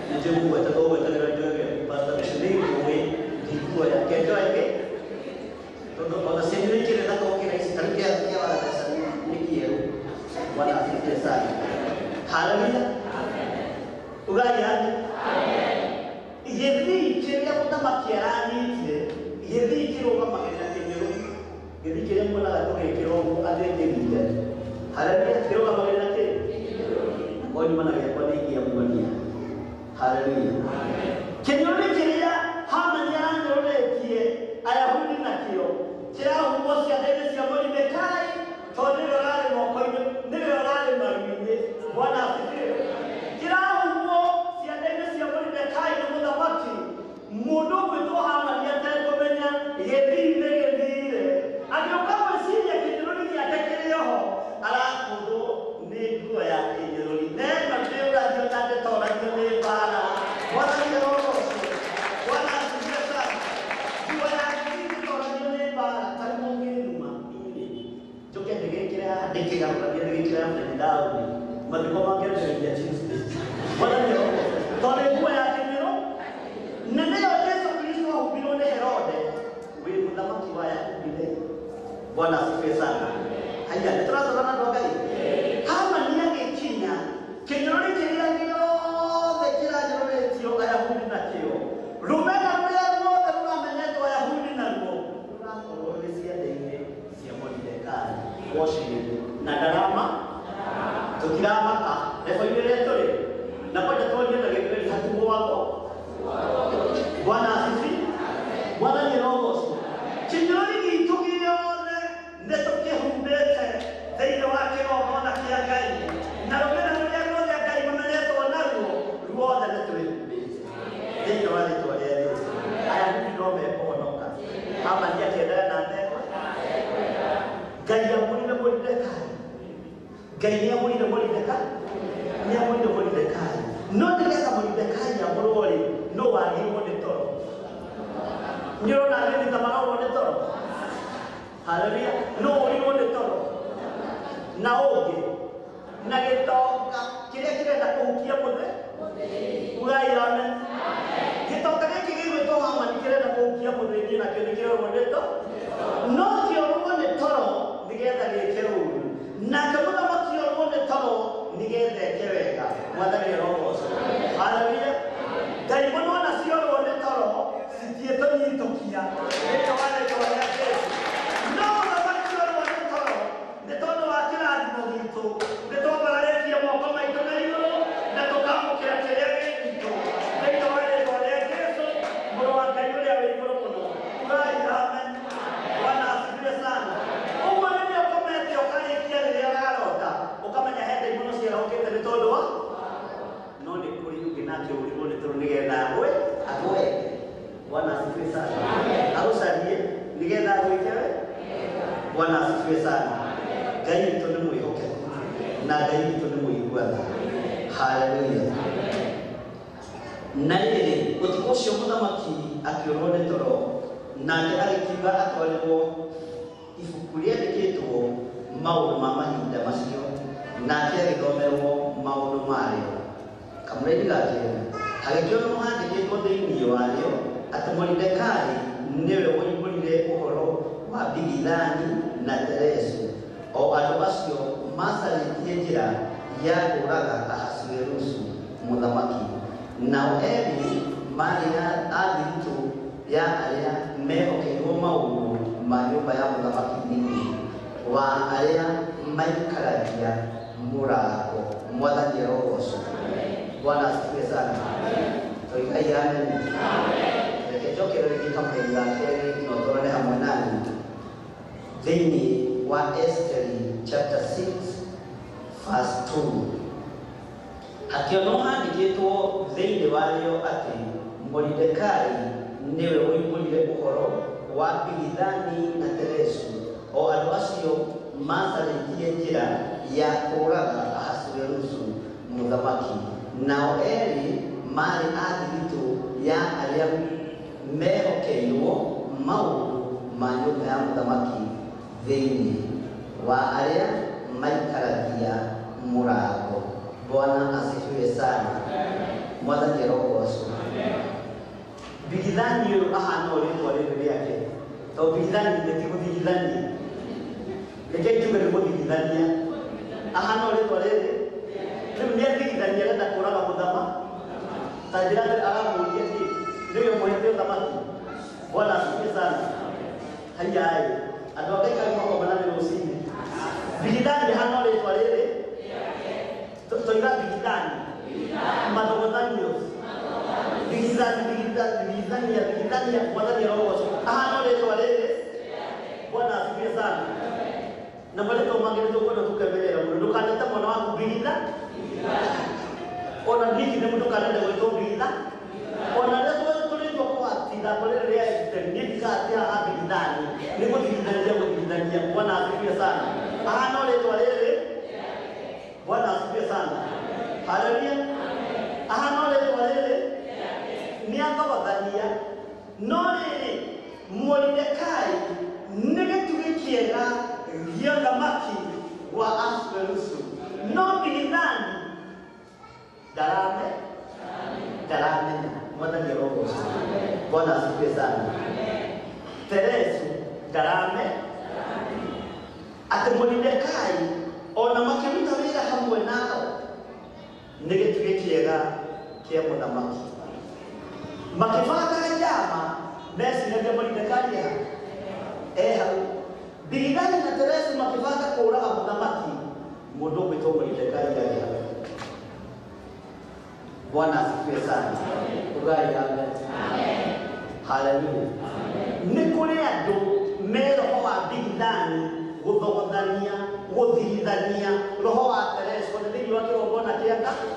Nĩ njũĩ mũgwetaga ũgwetagĩra njoge pastor nĩ njũĩ ndikuoya. Ke njoe ĩngĩ? Tondũ ona cianyu nĩ ikĩrĩ thaka gũkĩra ici. Ta rĩu kĩa wagatheca nĩ kĩerũ. Bwana asifiwe sana. Haleluya. Ugai amen. Gĩthii kĩrĩa mũthamaki aranyitire, gĩthii kĩrũgamagĩrĩra kĩnyũrũ. Gĩthii kĩrĩa muonaga tũgĩkĩra ũguo athĩnjĩri Ngai. Haleluya. Kĩrũgamagĩrĩra kĩ? Akorwo nyuma na gĩakwa nĩ ingĩamuonia. Haleluya. Kĩnyũrũri kĩrĩa Hamani aranyũrũrĩtie Ayahudi nakĩo kĩrahumbwo ciande-inĩ cia Moridekai tondũ nĩwe ũrarĩ moko-inĩ, nĩwe ũrarĩ maru-inĩ. Bwana asifiwe. Kĩrahumbwo ciande-inĩ cia Moridekai nĩ mũthamaki. Mũndũ ũgwĩtwo Hamani atekũmenya gĩthii nĩ gĩthire. Agĩũka gwĩciria kĩnyũrũri gĩake kĩrĩ oho, arakũthwo nĩ nguo ya kĩnyũrũri. Neno ndĩũragio na ndĩtoragio nĩ mbara. Mwathani arogocwo. Bwana asifiwe sana. Nguo ya gĩthii ndĩtoragio nĩ mbara. Ta rĩu mũngĩnuma inyuĩ, njũke ndĩgĩkĩre haha ndĩkĩgarũranie ndĩgĩkĩre upside down. Mathiko mangĩambĩrĩria Tuesday. Mwathani arogocwo. Tondũ nguo ya kĩnyũrũ na nĩyo Jesũ Kristo ahumbirwo nĩ Herode wĩ mũthamaki wa Ayahudi rĩ. Bwana asifiwe sana. Haya, nĩ tũratwarana andũ a Ngai? Hamani agĩkinya kĩnyũrũri kĩrĩa gĩothe kĩranyũrũrĩtio Ayahudi nakĩo, rũmena rũrĩa ruothe rũramenyetwo Ayahudi naruo rũrakorwo rũrĩ ciande-inĩ cia Moridekai wocirĩ na ndarama tũtiramaka rebo-inĩ rĩrĩa tũrĩ na kwenda tworie na gĩthweri hatigwagwo. Bwana asifiwe. Mwathani arogocwo. Kĩnyũrũri gitũ gĩothe nĩ tũkĩhumbĩte thĩinĩ wa kĩgongona kĩa Ngai na rũmena rũrĩa ruothe Ngai rũmenetwo naruo ruothe nĩ twĩhumbĩte thĩinĩ wa rĩtwa rĩa Jesũ. Ayahudi no mekũhonoka. Hamani akĩendaga na atekwa. Ngai amũrire Moridekai. Ngai nĩ amũrire Moridekai. Nĩ amũrire Moridekai. No nĩgetha Moridekai amũrwo rĩ, no wagĩrĩirwo nĩ toro. Nĩ ũrona athĩnĩ ta marorwo nĩ toro? Haleluya. No ũrirwo nĩ toro. Na ũngĩ na gĩtonga kĩrĩa kĩrenda kũhukia mũthĩ. Ugai amen. Gĩtonga gĩkĩ gĩgwĩtwo Hamani kĩrenda kũhukia mũthĩnji nakĩo nĩ kĩrorwo nĩ toro. No kĩorwo nĩ toro nĩgetha gĩke ũru. Nake mũthamaki orwo nĩ toro nĩgetha eke wega. Mwathani arogocwo. Haleluya. Ndaimono ona ciorwo nĩ toro citiĩtũnyitũkia. Thĩinĩ wa rĩtwa rĩa Jesũ. No mũthamaki orwo nĩ toro nĩ tondũ wa kĩrathimo gitũ nĩ twambararĩtie moko maitũ na igũrũ na tũkamũkĩra kĩrĩa gĩ gitũ thĩinĩ wa rĩtwa rĩa Jesũ mũrũ wa Ngai ũrĩa wĩ igũrũ mũno. Ugai amen. Bwana asifiwe sana. Ũguo rĩrĩa ũkomete ũkarĩkia rĩrĩa ũrarota ũkamenya he ndaimono ciarahũkĩte nĩ tondũ wa no nĩ kũrĩ ũngĩ nake ũrirwo nĩ toro nĩgetha agwe agwe. Bwana asifiwe sana. Agũcarie nĩgetha agwĩke we. Bwana asifiwe sana. Ngai witũ nĩ mwĩhokeku na Ngai witũ nĩ mũigua tha. Haleluya. Na rĩrĩ, ũtukũ ũcio mũthamaki akĩũrwo nĩ toro, nake agĩkiuga atwarĩrwo ibuku rĩandĩkĩtwo maũndũ ma mahinda macio, nake agĩthomerwo maũndũ marĩo. Kamũrĩri ga kerĩ, hagĩkĩonwo handĩkĩtwo thĩinĩ warĩo atĩ Moridekai nĩwe woimbũrire ũhoro wa Bigithani na Teresu, o andũ acio macarĩtie njĩra ya kũũraga Ahasuerusu mũthamaki. Nao erĩ maarĩ a thiritũ ya arĩa mehokeirwo maũndũ ma nyũmba ya mũthamaki thĩinĩ wa arĩa maikaragia mũrango. Mwathani arogocwo. Bwana asifiwe sana. Toigai amen. Reke njokere rĩngĩ kamũheri ga kerĩ no tũrore hamwe nani thĩinĩ wa Esteri chapter 6 verse 2. Hakĩonwo handĩkĩtwo thĩinĩ warĩo atĩ Moridekai nĩwe woimbũrire ũhoro wa Bigithani na Teresu, o andũ acio macarĩtie njĩra ya kũũraga Ahasuerusu mũthamaki. Nao erĩ maarĩ a thiritũ ya arĩa mehokeirwo maũndũ ma nyũmba ya mũthamaki thĩinĩ wa arĩa maikaragia mũrango. Bwana asifiwe sana. Mwathani arogocwo. Bigithani ũyũ ahana o rĩtwa rĩrĩ rĩake, tondũ Bigithani nĩ ti gũthigithania, reke njuge nĩ gũthigithania. Ahana o rĩtwa rĩrĩ rĩu nĩ athigithania, arenda kũũraga mũthamaki. Ta njĩra aramũria kĩ nĩwe mũhete ũthamaki. Bwana asifiwe sana. Haiyaĩ, andũ a Ngai kaĩ makomana nĩ rũcinĩ. Bigithani rĩhana o rĩtwa rĩrĩ, toiga Bigithani, mathogothanio, Bigithani, Bigithani, Bigithania, Bigithania. Mwathani arogocwo. Ahana o rĩtwa rĩrĩ. Bwana asifiwe sana. Na marĩtwa mangĩ nĩ tũkwenda tũkemerera mũno. Ndũkanete mwana waku Bigitha, ona niki nĩ ndũkanende gwĩtwo Bigitha. Ona rĩrĩa tũrĩtwo kwatitha rĩrĩ rĩa Esteri, niĩ ndigaga atĩ haha Bigithani nĩ gũthigithania, gũthigithania. Bwana asifiwe sana. Ahana o rĩtwa rĩrĩ. Bwana asifiwe sana. Haleluya. Ahana o rĩtwa rĩrĩ nĩ athogothania. No rĩrĩ, Moridekai nĩ gĩtugĩ kĩega gĩa ũthamaki wa Ahasuerusu, no Bigithani ndaramenya. Mwathani arogocwo. Bwana asifiwe sana. Teresu ndarame atĩ Moridekai ona makĩruta wĩra hamwe nao nĩ gĩtugĩ kĩega kĩa mũthamaki. Makĩbanga njama, meciragia Moridekai e hau. Bigithani na Teresu makĩbanga kũũraga mũthamaki, mũndũ ũgwĩtwo Moridekai arĩ hau. Bwana asifiwe sana. Ugai amen. Haleluya. Nĩ kũrĩ andũ me roho wa Bigithani, gũthogothania, gũthigithania, roho wa Teresu ona thĩinĩ wa kĩgongona kĩa Ngai.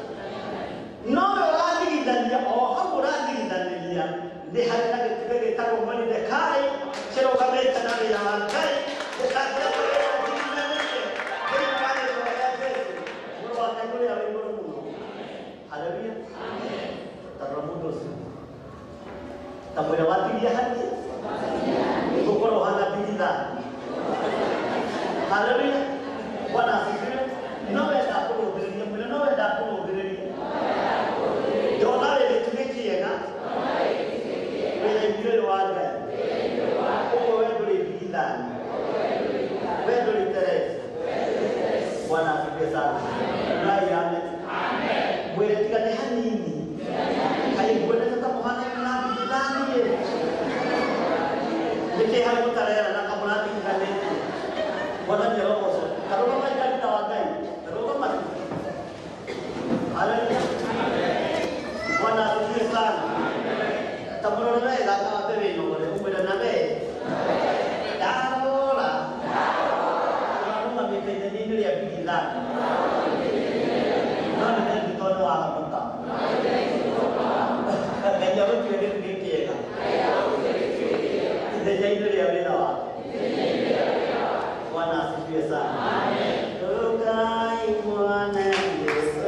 No we ũrathigithania, o hau ũrathigithanĩria nĩ harĩ na gĩtugĩ gĩtagwo Moridekai kĩrũgamĩte na wĩra wa Ngai, gĩkangĩra thĩinĩ wa rĩĩtwa rĩa Jesũ, mũrũ wa Ngai ũrĩa wĩ igũrũ mũno. Haleluya. Tarora mũndũ ũcio, ta mwĩra watigia hati gũkorwo hana Bigithani. Haleluya. Bwana asifiwe. No wenda kũrũthĩrĩria, mwĩre no wenda kũrũthĩrĩria. Ndona wĩ gĩtugĩ kĩega wĩra-inĩ ũyũ wa Ngai. Ũguo we ndũrĩ Bigithani, we ndũrĩ Teresu. Bwana asifiwe sana. Ngai amen. Mwĩre tiga nĩ hanini, kaĩ nguonete ta mũhanaine na Bigithani ĩ, nĩkĩ harĩ mũtarera na kamũrathigithanĩtie? Mwathani arogocwo. Karũgama kanitha wa Ngai, karũgama. Haleluya. Bwana asifiwe sana. Ta mũrore wega, kawambe wĩnogore, ũmwĩre na we ndarora ũrarũgamĩte ithenya-inĩ rĩa Bigithani, no nĩ thengi tondũ wa mũta Ngai agũtue gĩtugĩ kĩega ithenya-inĩ rĩa wĩra wake. Bwana asifiwe sana. Ngai Mwana Yesu.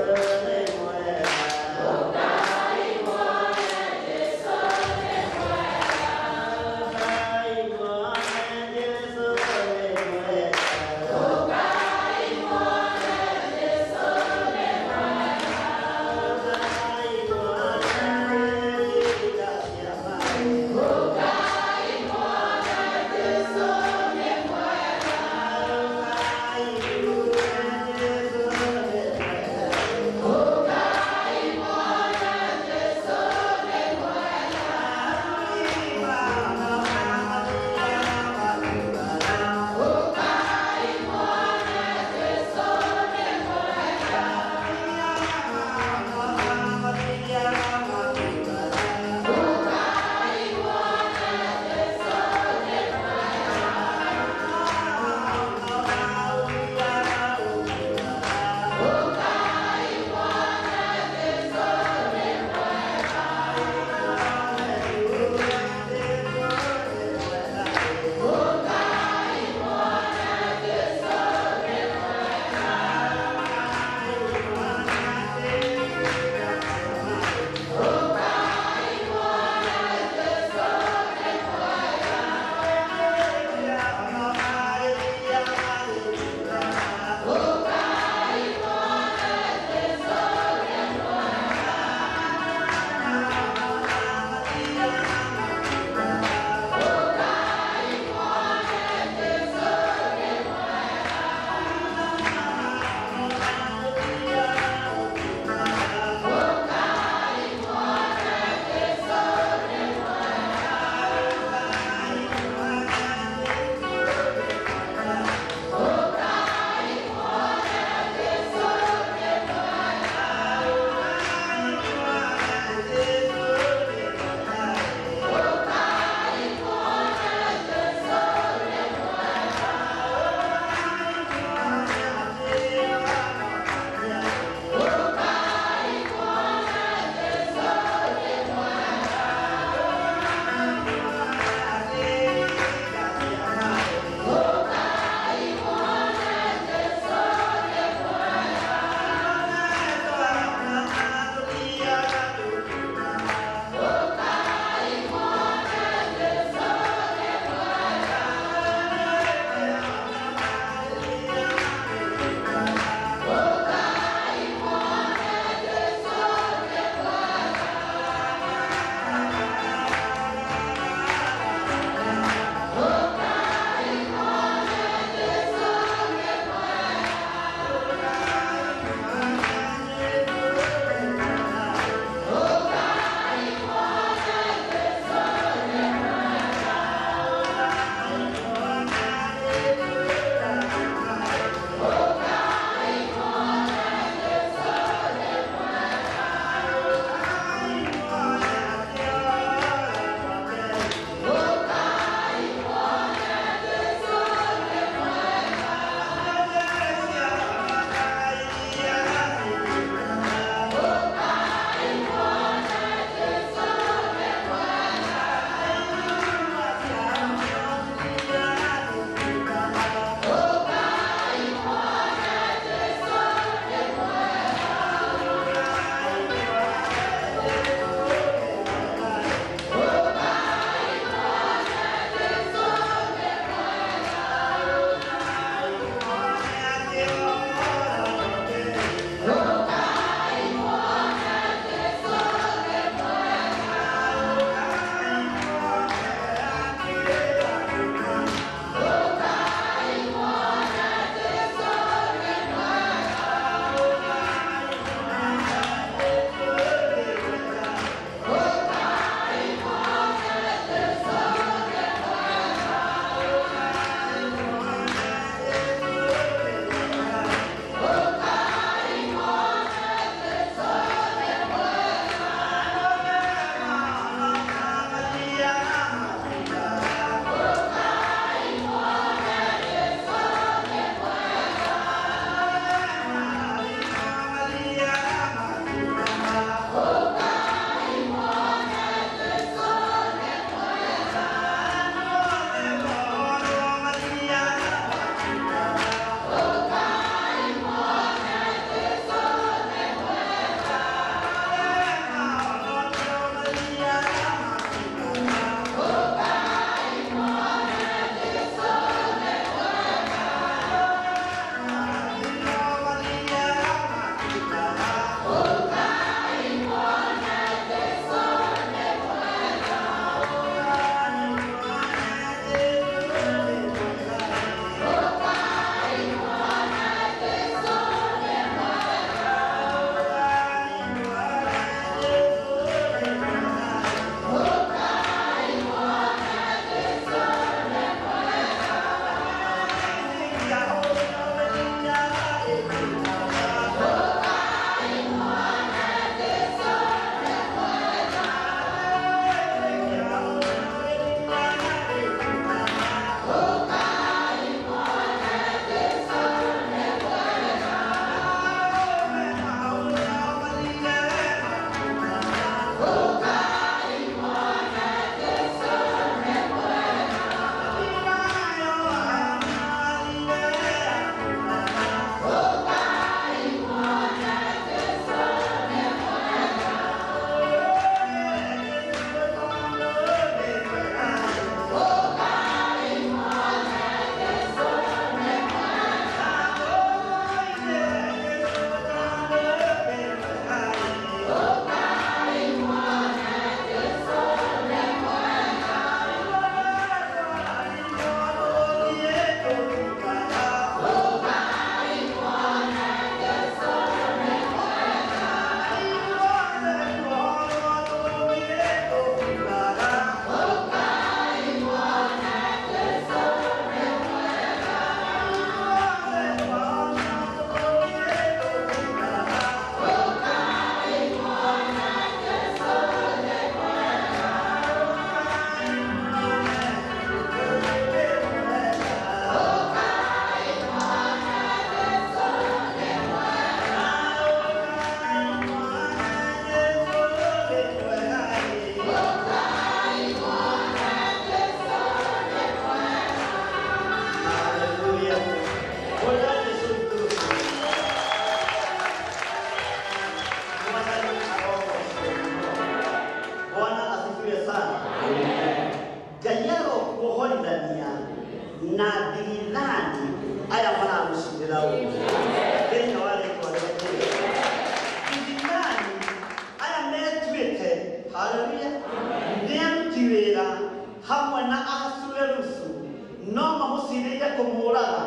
macirĩire kũmũraga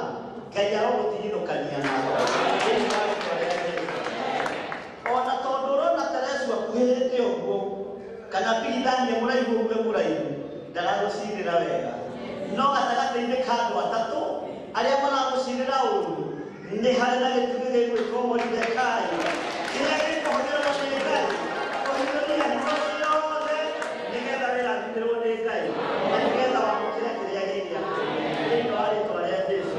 Ngai arogũtigithũkania nao. Ona tondũ ũrona Teresu akuhĩrĩte ũguo kana Bigithani mũraihu ũguo mũraihu ndaragũcirĩra wega, no gatagatĩ-inĩ ka andũ atatũ arĩa maragũcirĩra ũru nĩ harĩ na gĩtugĩ gĩgwĩtwo Moridekai kĩrĩa gĩkũhũthĩrwo nĩ Ngai kũhithũria hitho ciothe nĩgetha wĩrathimĩrwo nĩ Ngai na nĩgetha wamũkĩre kĩrĩa gĩ gĩaku thĩinĩ wa rĩtwa rĩa Jesũ.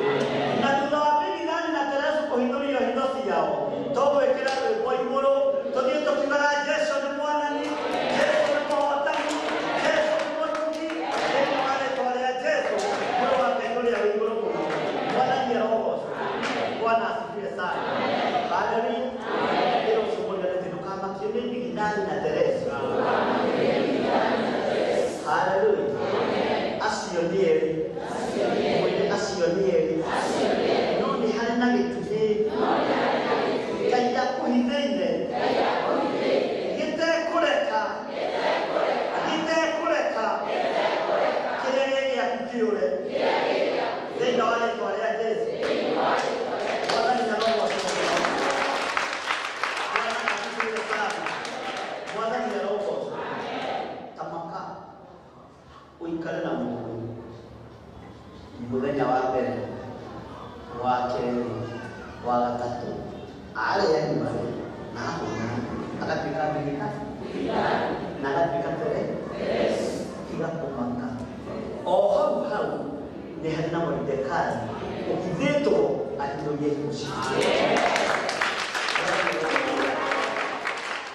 Na thutha wa Bigithani na Teresu kũhithũrio hitho ciao tũgwĩkĩra rwĩmbo igũrũ tũthiĩ tũkiugaga Jesũ nĩ mwathani, Jesũ nĩ mũhotani, Jesũ nĩ mũtugi thĩinĩ wa rĩtwa rĩa Jesũ mũrũ wa Ngai ũrĩa wĩ igũrũ mũno. Mwathani arogocwo. Bwana asifiwe sana. Haleluya. Ĩra ũcio mũriganĩtie ndũkamakio nĩ Bigithani na Teresu. Haleluya. Acio nĩ erĩ. Mwĩre acio nĩ erĩ. No nĩ harĩ na gĩtugĩ Ngai akũhithĩire gĩtekũreka gĩtekũreka kĩrĩa gĩ gĩaku kĩũre thĩinĩ wa rĩtwa rĩa Jesũ. Mwathani arogocwo. Bwana asifiwe sana. Mwathani arogocwo. Tamaka ũikare na mũndũ mũthenya wa mbere wa kerĩ wa gatatũ arĩa nyuare na ahũna agatuĩka Bigithani na agatuĩka Teresu. Tiga kũmaka o hau hau nĩ harĩ na Moridekai ũhithĩtwo ahithũrie hitho ciake.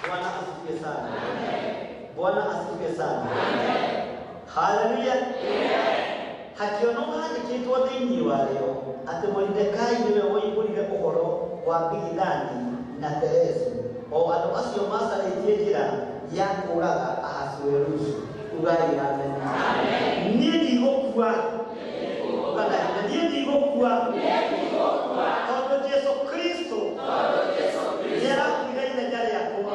Bwana asifiwe sana. Bwana asifiwe sana. Haleluya. Hakĩonwo handĩkĩtwo thĩinĩ warĩo atĩ Moridekai nĩwe woimbũrire ũhoro wa Bigithani na Teresu o andũ acio macarĩtie njĩra ya kũũraga Ahasuerusu. Ugai amen. Niĩ ndigũkua. Uga na hinya, niĩ ndigũkua tondũ Jesũ Kristo nĩarakuire ithenya rĩakwa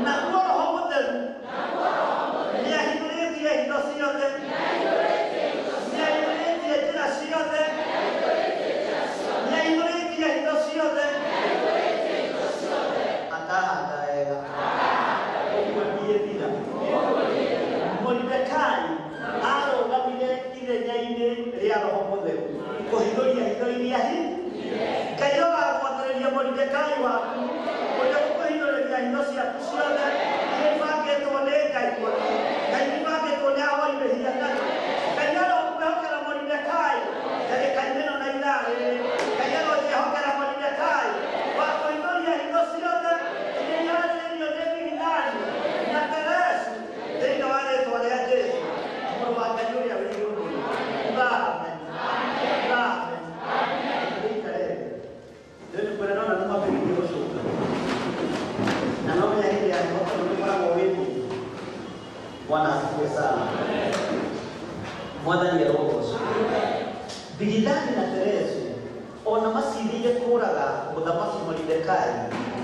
naguo Roho Mũtheru nĩahithũrĩtie hitho ciothe, nĩahithũrĩtie njĩra ciothe, nĩahithũrĩtie hitho ciothe. Akahanda wega ũguo niĩ thira. Moridekai arũgamire ithenya-inĩ rĩa Roho Mũtheru kũhithũria hitho iria hi Ngai ũgagwathĩrĩria Moridekai waku ũrĩa ũkũhithũrĩria hitho ciaku ciothe iria ibangĩtwo nĩ Ngai Ngai ibangĩtwo nĩ ahoi mĩhianano. Ngai arokwĩhokera Moridekai ndagĩka-inĩ ĩno na ithaa rĩrĩ. Ngai aronjĩhokera Moridekai wa kũhithũria hitho ciothe iria iharĩrĩirio nĩ Bigithani na Teresu thĩinĩ wa rĩtwa rĩa Jesũ mũrũ wa Ngai ũrĩa wĩ igũrũ mũno. Uga amen. Uga amen. Ũikare thĩ. Rĩu nĩ kwĩra nona nĩ mambĩrĩria gũcũnga na no menya hĩndĩ ya heho tondũ nĩũkoragwo wĩ mũhiũ. Bwana asifiwe sana. Mwathani arogocwo. Bigithani na Teresu ona macirĩire kũũraga mũthamaki Moridekai,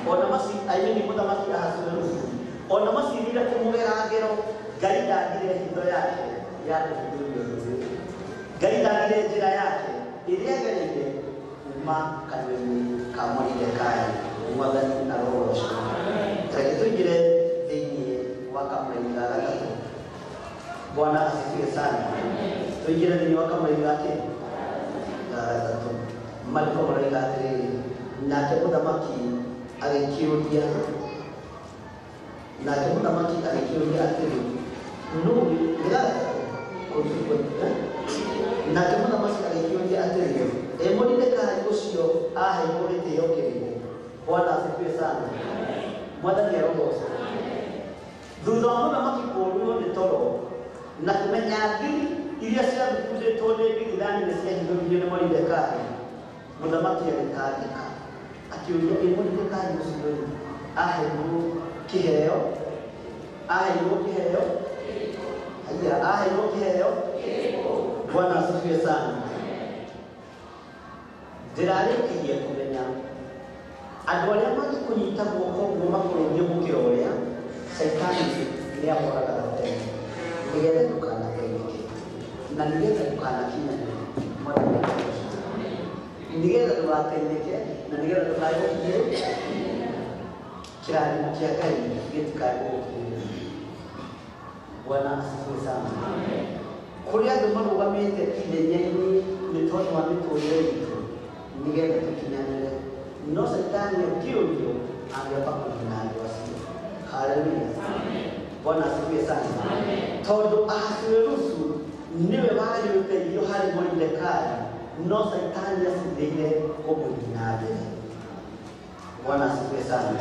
ona I mean mũthamaki Ahasuerusu, ona macirĩire kũmũgera ngero, Ngai ndagire hitho yake ya kũhithũria ũndũ ũyũ. Ngai ndagire njĩra yake ĩrĩa agereire kuma kanua-inĩ ka Moridekai. Mwathani arogocwo. Reke tũingĩre thĩinĩ wa kamũraini ga gatatũ. Bwana asifiwe sana. Tũingĩre thĩinĩ wa kamũraini ga kĩ? Ga gatatũ. Marĩko maroiga atĩrĩrĩ, nake mũthamaki agĩkĩũria, nake mũthamaki agĩkĩũria atĩrĩ, nũ nĩ ga gatatũ? Nake mũthamaki agĩkĩũria atĩrĩ, ĩ Moridekai ũcio aheirwo gĩtĩo kĩrĩkũ? Bwana asifiwe sana. Mwathani arogocwo. Thutha wa mũthamaki kũũrwo nĩ toro na kũmenya thiri iria ciathukundĩtwo nĩ Bigithani nĩ ciahithũririo nĩ Moridekai, mũthamaki agĩtangĩka akĩũria, ĩ Moridekai ũcio rĩ aheirwo kĩheo? Aheirwo kĩheo? Haya, aheirwo kĩheo? Bwana asifiwe sana. Ndĩrarĩkirie kũmenya andũ arĩa mangĩkũnyita guoko ũguo makũrũgie mũkĩra ũrĩa Caitani nĩamoraga tene nĩgetha ndũkanateithĩke na nĩgetha ndũkanakinyanĩre. Nĩgetha ndũgateithĩke na nĩgetha ndũkae gũkinyĩrĩra kĩrathimo kĩa Ngai gĩtikae gũgũkinyĩrĩra. Bwana asifiwe sana. Kũrĩ andũ marũgamĩte ithenya-inĩ nĩ tondũ wa mĩtũrĩre itũ nĩgetha tũkinyanĩre, no Caitani akĩũrio angĩamba kũnina andũ acio. Haleluya. Bwana asifiwe sana. Tondũ Ahasuerusu nĩwe warĩ ũteithio harĩ Moridekai, no Caitani acindĩire kũmũnina mbere. Bwana asifiwe sana.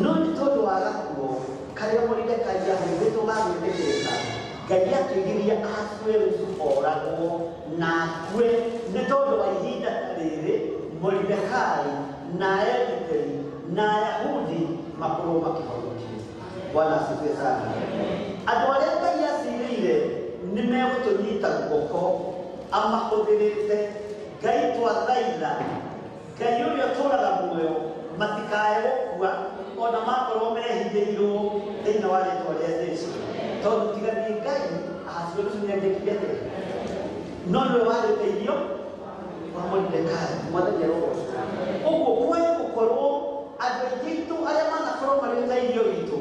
No nĩ tondũ wa gakuo karĩa Moridekai ahũthĩtwo ga gwĩtĩkĩrĩka, Ngai akĩgiria Ahasuerusu oragwo na akue nĩ tondũ wa ihinda ta rĩrĩ Moridekai na Esiteri na Ayahudi makorwo makĩhonokio. Bwana asifiwe sana. Andũ arĩa Ngai acirĩire nĩ megũtũnyita guoko amahũthĩrĩte. Ngai twathaitha, Ngai ũrĩa ũtũũraga muoyo matikae gũkua ona makorwo mehithĩirwo thĩinĩ wa rĩtwa rĩa Jesũ. Tondũ tiga nĩ Ngai, Ahasuerusu nĩangĩkire atĩa? No nĩwe warĩ ũteithio wa Moridekai. Mwathani arogocwo. Ũguo kwae gũkorwo andũ aingĩ aitũ arĩa manakorwo marĩ ũteithio witũ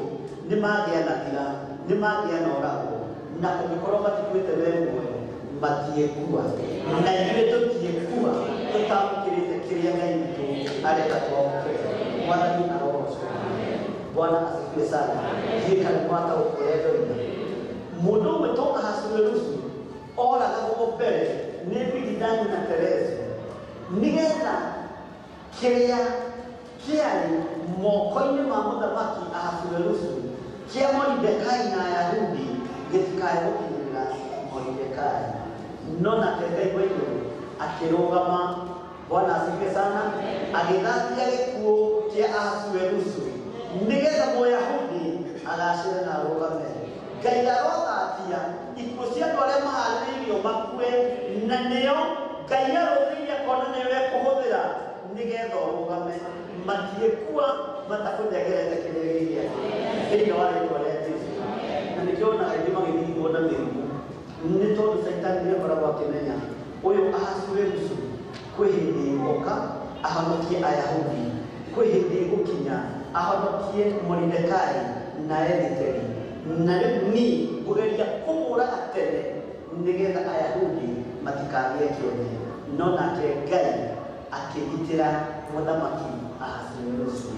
nĩ mangĩanathira, nĩ mangĩanoragwo, na kũngĩkorwo matikuĩte me muoyo matiĩkua, na ithuĩ tũtiĩkua tũtamũkĩrĩte kĩrĩa Ngai witũ arenda twamũkĩre. Mwathani arogocwo. Bwana asifiwe sana. Ndiũĩ kana nĩmwataũkwo ũrĩa ndoiga. Mũndũ ũmwe to Ahasuerusu oragagwo mbere nĩ Bigithani na Teresu nĩgetha kĩrĩa kĩarĩ moko-inĩ ma mũthamaki Ahasuerusu kĩa Moridekai na Ayahudi gĩtikae gũkinyĩrĩra Moridekai. No nake Ngai wa igũrũ akĩrũgama. Bwana asifiwe sana. Agĩthatia gĩkuũ kĩa Ahasuerusu nĩgetha Mũyahudi agacĩre na arũgame. Ngai arothatia ikuũ cia andũ arĩa maharĩrĩirio makue, na nĩo Ngai arũthĩirie akona nĩo ekũhũthĩra nĩgetha ũrũgame. Matiĩkua matakũnengerete kĩrĩa gĩ gĩake thĩinĩ wa rĩtwa rĩa Jesũ. Na nĩkĩo onaga aingĩ magĩthigwo na mĩrimũ nĩ tondũ Caitani nĩakoragwo akĩmenya ũyũ Ahasuerusu kwĩ hĩndĩ ĩgũka ahonokie Ayahudi, kwĩ hĩndĩ ĩgũkinya ahonokie Moridekai na Esiteri, na rĩu niĩ ngũgeria kũmũraga tene nĩgetha Ayahudi matikagĩe kĩene. No nake Ngai akĩgitĩra mũthamaki Ahasuerusu.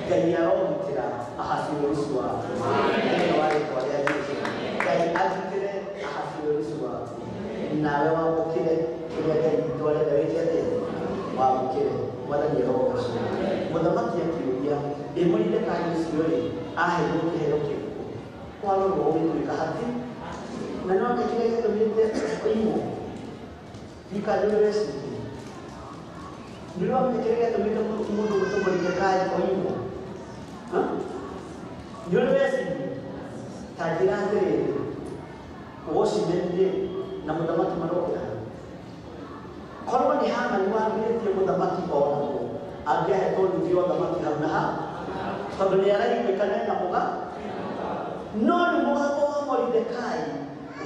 Ngai arogitĩra Ahasuerusu waku thĩinĩ wa rĩtwa rĩa Jesũ. Ngai agitĩre Ahasuerusu waku, nawe wamũkĩre kĩrĩa Ngai witũ arenda wĩke atĩa? Wamũkĩre. Mwathani arogocwo. Mũthamaki akĩũria, ĩ Moridekai ũcio rĩ aheirwo kĩheo kĩrĩkũ? Kwarorwo gũgĩtuĩka hati na no kĩrĩa gĩatũmĩte oimwo ndikanyũrĩ wecirie nĩ ũramenya kĩrĩa gĩatũmĩte mũndũ gwĩtwo Moridekai oimwo? Nĩ ũrĩ wecirie? Ta njĩra atĩrĩrĩ, watchman na mũthamaki marokĩra korwo nĩ Hamani wambĩrĩtie mũthamaki oragwo angĩahetwo nuthu ya ũthamaki hau na hau, tondũ nĩ araiguĩkana ena mũga. No nĩ mũgambo wa Moridekai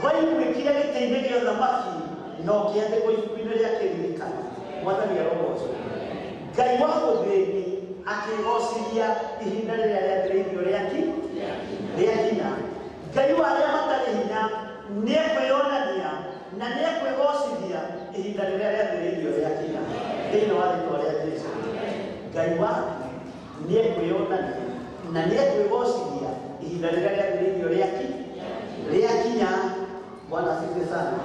waiguĩkire gĩtĩ-inĩ gĩa ũthamaki na ũkĩandĩkwo ibuku-inĩ rĩa kĩririkano. Mwathani arogocwo. Ngai wa ũthĩni akĩgocithia ihinda rĩrĩa rĩathĩrĩirio rĩakinya. Ngai wa arĩa matarĩ hinya nĩekwĩyonania na nĩekwĩgocithia ihinda rĩrĩa rĩathĩrĩirio rĩakinya thĩinĩ wa rĩtwa rĩa Jesũ. Ngai waku nĩekwĩyonania na nĩekwĩgocithia ihinda rĩrĩa rĩathĩrĩirio rĩakinya. Bwana asifiwe sana.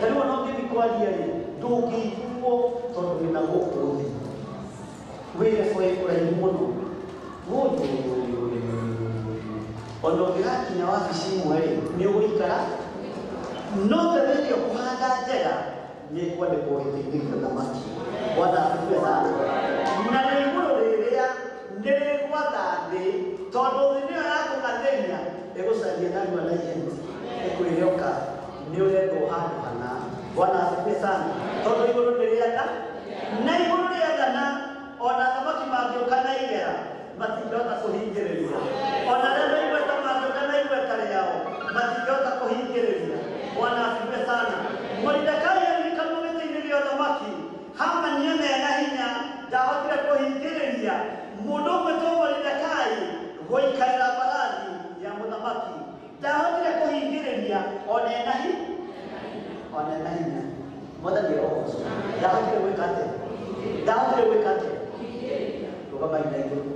Ta rĩu ona ũngĩthiĩ kwaria rĩ, ndũngĩiguo tondũ wĩna gũkũ thĩ, wĩ level ĩ kũraihu mũno. Ona ũngĩgakinya wabici imwe rĩ, nĩ ũgũikara, no mbere ĩrĩa ũkũhanda njega nĩ ĩkwandĩkwo gĩtĩ-inĩ kĩa ũthamaki. Bwana asifiwe sana. Na nĩ igũrũ rĩrĩa nĩ rĩgwatha thĩ, tondũ thĩ nĩyo yakũng'athĩria, ĩgũcaria narua na ihenya, ĩkwĩre ũka nĩ ũrendwo handũ hana. Bwana asifiwe sana. Tondũ igũrũ nĩ rĩatha, na igũrũ rĩathana, ona thamaki mangĩũka na igera matingĩhota kũhingĩrĩria, ona arĩa me igweta mangĩũka na igweta rĩao matingĩhota kũhingĩrĩria. Bwana asifiwe sana. Moridekai aririkanwo gĩtĩ-inĩ gĩa ũthamaki, Hamani ena Ndahotire gwĩka atĩa? Ndahotire gwĩka atĩa? Rũgamai na igũrũ.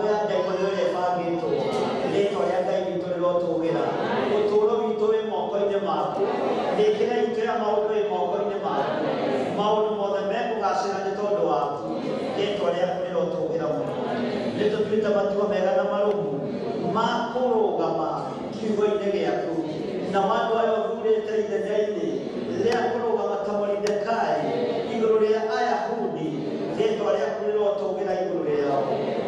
Mĩbango ya ndaimono ĩrĩa ĩbangĩtwo, rĩtwa rĩa Ngai witũ rĩrotũgĩra. Ũtũũro witũ wĩ moko-inĩ maku, mĩkĩre itũ ya maũndũ ĩ moko-inĩ maku, maũndũ mothe mekũgacĩra nĩ tondũ waku. Rĩtwa rĩaku rĩrotũgĩra mũno. Nĩ tũtuĩte matua mega na marũmu ma kũrũgama kiugo-inĩ gĩaku, na andũ aya ũthurĩte ithenya-inĩ rĩa kũrũgama ta Moridekai igũrũ rĩa Ayahudi, rĩtwa rĩaku rĩrotũgĩra igũrũ rĩao.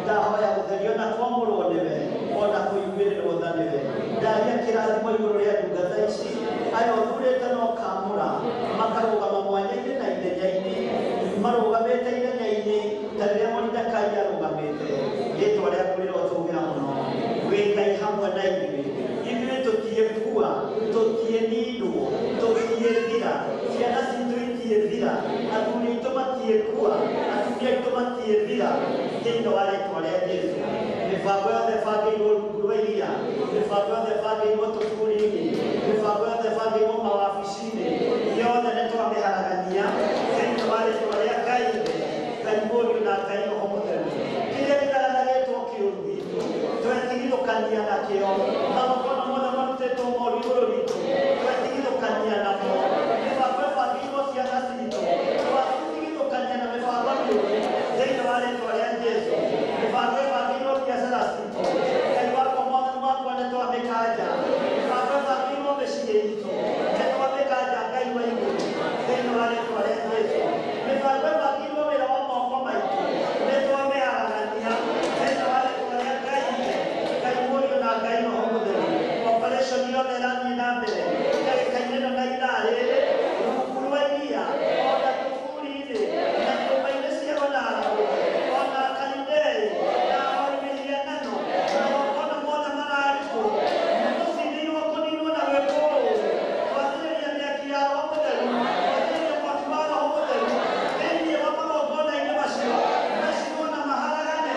Ndahoya gũtherio na kwamũrwo nĩwe, ona kũiguĩrĩrwo tha nĩwe. Ndaria kĩrathimo igũrũ rĩa ndungata ici, aya ũthurĩte na ũkamũra, makarũgama mwanya-inĩ na ithenya-inĩ, marũgamĩte ithenya-inĩ ta rĩrĩa Moridekai arũgamĩte. Rĩtwa rĩaku rĩrotũgĩra mũno. Wĩ Ngai hamwe na ithuĩ. Ithuĩ tũtiĩkua, tũtiĩnindwo, tũtiĩthira, ciana citũ itiĩthira, athuri aitũ matiĩkua, atumia aitũ matiĩthira, thĩinĩ wa rĩtwa rĩa Jesũ. Mĩbango yothe ĩbangĩirwo rungu rwa iria, mĩbango yothe ĩbangĩirwo tũburi-inĩ, mĩbango yothe ĩbangĩirwo mawabici-inĩ, yothe nĩ twamĩharagania thĩinĩ wa rĩtwa rĩa Ngai Ithe, Ngai Mũriũ na Ngai Roho Mũtheru. Kĩrĩa gĩthagathagetwo kĩũru gitũ, twetigithũkania nakĩo. Magongona mothe marutĩtwo moru igũrũ ritũ, twetigithũkania namo. Mĩbango ĩbangĩirwo ciana citũ, twatigithũkania na mĩbango mĩũru thĩinĩ wa rĩtwa rĩa Jesũ. Mĩbango ĩbangĩirwo biacara citũ, Ngai wakwa Mwathani wakwa nĩ twamĩkanja. Mĩbango ĩbangĩirwo mĩciĩ itũ, nĩ twamĩkanja Ngai wa igũrũ thĩinĩ wa rĩtwa rĩa Jesũ. Mĩbango ĩbangĩirwo wĩra wa moko maitũ, nĩ twamĩharagania thĩinĩ wa rĩtwa rĩa Ngai Ithe, Ngai Mũriũ na Ngai Roho Mũtheru. Operation yothe ĩrathiĩ na mbere ndagĩka-inĩ ĩno na ithaa rĩrĩ, rungu rwa iria, ona tũburi-inĩ, na nyũmba-inĩ cia onaragwo, ona Kalidei, na ahoi mĩhianano, magongona mothe mararutwo, nĩtũcindĩirwo kũninwo na gwĩkwo ũũru. Twathĩrĩria mĩaki ya Roho Mũtheru, twathĩrĩria mwaki wa Roho Mũtheru thĩinĩ wa magongona-inĩ macio, macinwo na maharagane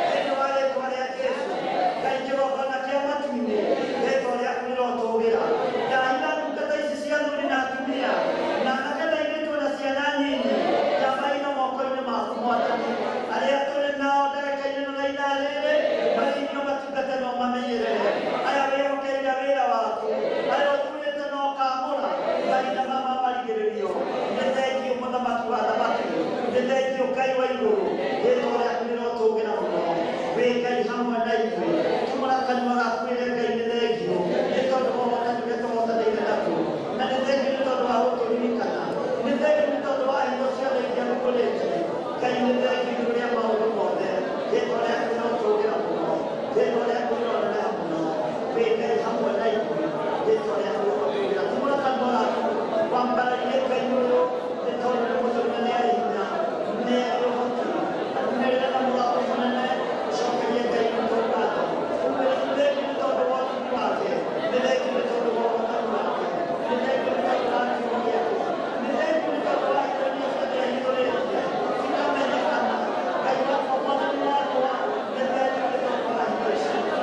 thĩinĩ wa rĩtwa rĩa Jesũ. Ngai kĩgongona kĩa matu-inĩ, rĩtwa rĩaku rĩrotũgĩra. Ndahitha ndungata ici cia athuri na atumia, na anake na airĩtu na ciana nyinyi, ndamaina moko-inĩ maku Mwathani. Arĩa tũrĩ nao ndagĩka-inĩ ĩno na ithaa rĩrĩ, marĩithio matungate na ũmamenyerere. Aya wĩhokeire wĩra waku, aya ũthurĩte na ũkamũra, mahinda mama marigĩrĩrio. Nĩ thengiũ Mũthamaki wa athamaki, nĩ thengiũ Ngai wa igũrũ, rĩtwa rĩaku rĩrotũgĩra mũno. Wĩ Ngai hamwe na ithuĩ, tumũra kanua gaku wĩre Ngai nĩ thengiũ, nĩ tondũ wa ũhotani ũrĩa tũhotanĩire naguo, na nĩ thengiũ nĩ tondũ wa gũtũririkana, nĩ thengiũ nĩ tondũ wa hitho ciothe iria ũkũrĩte. Ngai nĩ thengiũ igũrũ rĩa maũndũ mothe, rĩtwa rĩaku rĩrotũgĩra mũno, rĩtwa rĩaku rĩroneneha mũno. Wĩ Ngai hamwe na ithuĩ, rĩtwa rĩaku rĩrotũgĩra. Tumũra kanua gaku wambararie Ngai ũyũ, nĩ tondũ nĩ mũtheru na nĩ arĩ hinya, nĩ arĩ ũhoti. Anĩrĩra na mũgambo mũnene, ũcokerie Ngai witũ ngatho. Umĩre nĩ thengiũ nĩ tondũ wa ũtugi wake, nĩ thengiũ nĩ tondũ wa ũhotani wake, nĩ thengiũ nĩ tondũ wa kiugo gĩake, nĩ thengiũ nĩ tondũ wa hitho iria ciothe ahithũrĩtie cikamenyekana. Ngai wakwa, Mwathani wakwa, nĩ thengiũ nĩ tondũ wa hitho ici.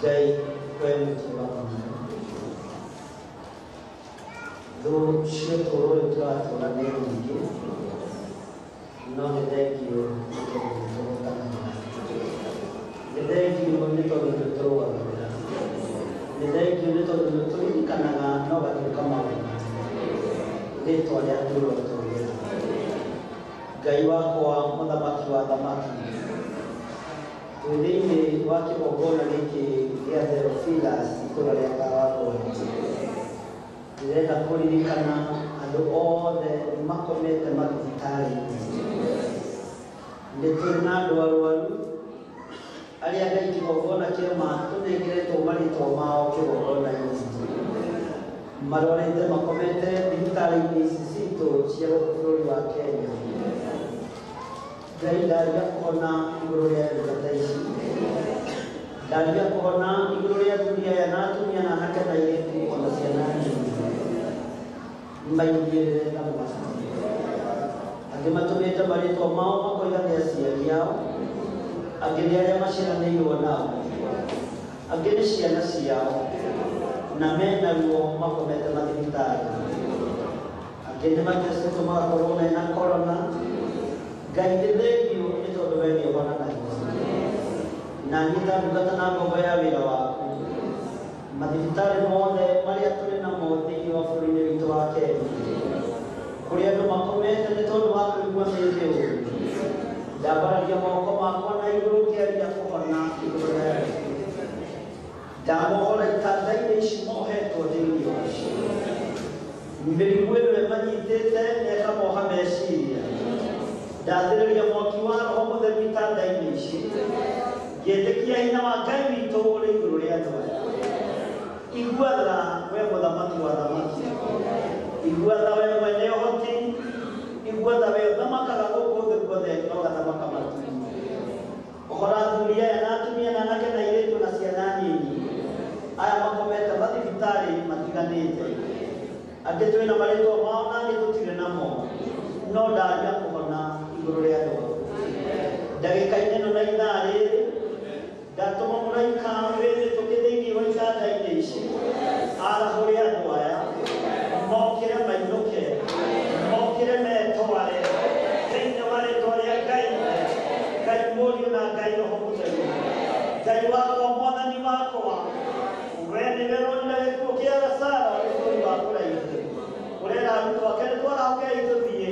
Ngai we mũtũra mũnene thũ cia ũtũũro ũyũ tũratũũra nĩ nyingĩ no nĩ thengio nĩ tondũ nĩ tũhotanaga nĩ thengio nĩ tondũ nĩ tũrũagĩrĩra nĩ thengio nĩ tondũ nĩ tũririkanaga no gatuĩka maũndũ rĩtwa rĩaku rĩrotũgĩra Ngai wakwa mũthamaki wa thamaki twĩ thĩinĩ wa kĩgongona gĩkĩ gĩa Theophilus itũũra rĩa Kawangware ndĩrenda kũririkana andũ othe makomete mathibitarĩ-inĩ nĩ tũrĩ na andũ arwaru arĩa Ngai kĩgongona kĩama tũnengeretwo marĩtwa mao kĩgongona-inĩ marwarĩte makomete thibitarĩ-inĩ ici citũ cia gũkũ bũrũri wa Kenya Ngai ndaria kũhona igũrũ rĩa ndungata ici ndaria kũhona igũrũ rĩa athuri aya na atumia na anake na airĩtu ona ciana nini maigĩrĩre na mwathani angĩ matũmĩte marĩtwa mao makoiga nĩ aciari ao angĩ nĩ arĩa maciaranĩirwo nao angĩ nĩ ciana ciao na mena ruo makomete mathibitarĩ angĩ nĩ matecetwo magakorwo mena korona Ngai nĩ thengio nĩ tondũ we nĩ ũhonanagia na niĩ ta ndungata na ngombo ya wĩra waku mathibitarĩ mothe marĩa tũrĩ namo thĩinĩ wa bũrũri-inĩ witũ wa Kenya kũrĩa andũ makomete nĩ tondũ wa kũigua mĩĩrĩ ũru ndambararia moko makwa na igũrũ ngĩaria kũhona igũrũ rĩa ndamohora itanda-inĩ ici mohetwo thĩinĩ wacio mĩrimũ ĩno ĩmanyitĩte na ĩkamoha meciria ndathĩrĩria mwaki wa roho mũtheru itanda-inĩ ici ngĩtĩkia hinya wa Ngai witũ ũrĩ igũrũ rĩa andũ aya igua tha we mũthamaki wa thamaki igua tha we mwene ũhoti igua tha we ũthamakaga gũkũ thĩ guothe na ũgathamaka matu-inĩ ũhora athuri aya na atumia na anake na airĩtu na ciana nini aya makomete mathibitarĩ matiganĩte angĩ twĩna marĩtwa mao na angĩ tũtirĩ namo no ndaria kũhona igũrũ rĩa andũ aku ndagĩka-inĩ ĩno na ithaa rĩrĩ ndatũma mũraika wĩthĩtũke thĩinĩ wa itanda-inĩ ici arahũre andũ aya mokĩre mainũke mokĩre metware thĩinĩ wa rĩtwa rĩa Ngai Ngai Mũriũ na Ngai Roho Mũtheru Ngai wakwa mwathani wakwa we nĩwe ũronire gĩkuũ kĩa Lazaro arĩ bũrũri wa kũraihu ũrera arutwo ake nĩ twarahũkei tũthiĩ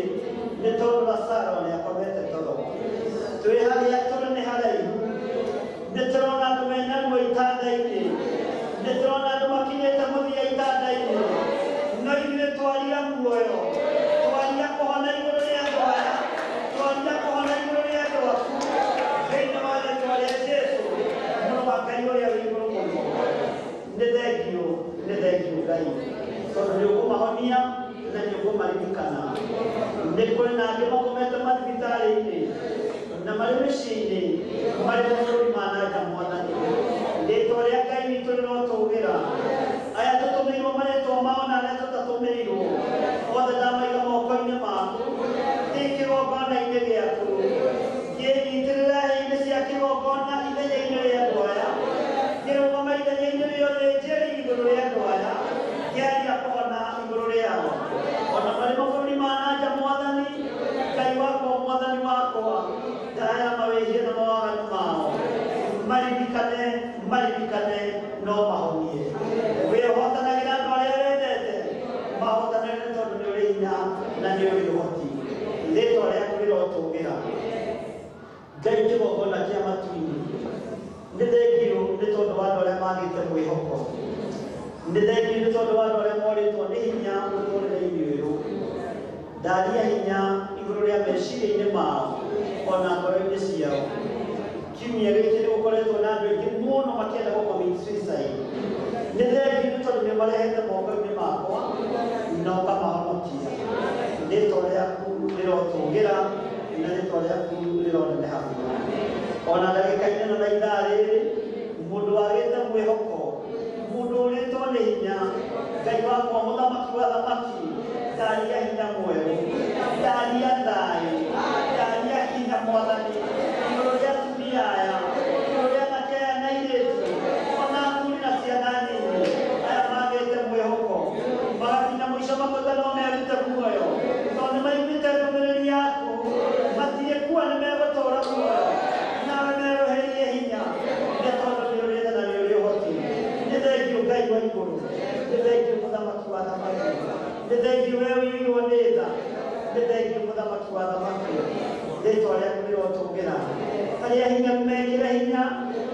nĩ tondũ Lazaro nĩ akomete toro twĩ harĩa tũrĩ nĩ haraihu nĩ tũrona andũ mena ruo itanda-inĩ nĩ tũrona andũ makinyĩte mũthia itanda-inĩ no ithuĩ twaria muoyo twaria kũhona igũrũ rĩa andũ aya twaria kũhona igũrũ rĩa andũ aku thĩinĩ wa rĩtwa rĩa Jesũ mũrũ wa Ngai ũrĩa wĩ igũrũ mũno nĩ thengio Ngai tondũ nĩ ũkũmahonia na nĩ ũkũmaririkana nĩ kũrĩ na angĩ makomete mathibitarĩ-inĩ na marĩ mĩciĩ-inĩ marĩ mabũrũri ma na nja mwathani rĩtwa rĩa Ngai witũ rĩrotũgĩra aya tũtũmĩirwo marĩtwa mao na arĩa tũtatũmĩirwo othe ndamaiga moko-inĩ maku ndĩ kĩgongona-inĩ gĩaku ngĩnyitĩrĩra hĩa-inĩ cia kĩgongona ithenya-inĩ rĩa andũ aya ngĩrũgama ithenya-inĩ rĩa ũthĩnjĩri igũrũ rĩa andũ aya ngĩaria kũhona igũrũ rĩao ona marĩ mabũrũri ma na nja mwathani Ngai wakwa mwathani wakwa ndaya mawĩhia na mawaganu mao maririkane maririkane no mahonie we ũhotanagĩra andũ arĩa wendete mahotanagĩre tondũ nĩ ũrĩ hinya na nĩ ũrĩ ũhoti rĩtwa rĩaku rĩrotũgĩra Ngai kĩgongona kĩa matu-inĩ nĩ thengio nĩ tondũ wa andũ arĩa magĩte mwĩhoko nĩ thengio nĩ tondũ wa andũ arĩa morĩtwo nĩ hinya mũtũrĩre-inĩ ũyũ ndaria hinya igũrũ rĩa meciria-inĩ mao ona ngoro-inĩ ciao kiumia gĩkĩ nĩ gũkoretwo na andũ aingĩ mũno makĩenda gũ commit suicide nĩ thengio nĩ tondũ nĩ marehete moko-inĩ makwa na ũkamahonokia rĩtwa rĩaku rĩrotũgĩra na rĩtwa rĩaku rĩroneneha mũno ona ndagĩka-inĩ ĩno na ithaa rĩrĩ mũndũ wagĩte mwĩhoko mũndũ ũrĩtwo nĩ hinya Ngai wakwa mũthamaki wa thamaki ndaria hinya mwerũ ndaria thayũ ndaria hinya mwathani igũrũ rĩa atumia aya igũrũ rĩa anake aya na airĩtu ona thamaki. Nĩ thengiũ we ũiyũirwo nĩ tha. Nĩ thengiũ mũthamaki wa thamaki. Rĩtwa rĩaku rĩrotũgĩra. Arĩa hinya mekĩre hinya,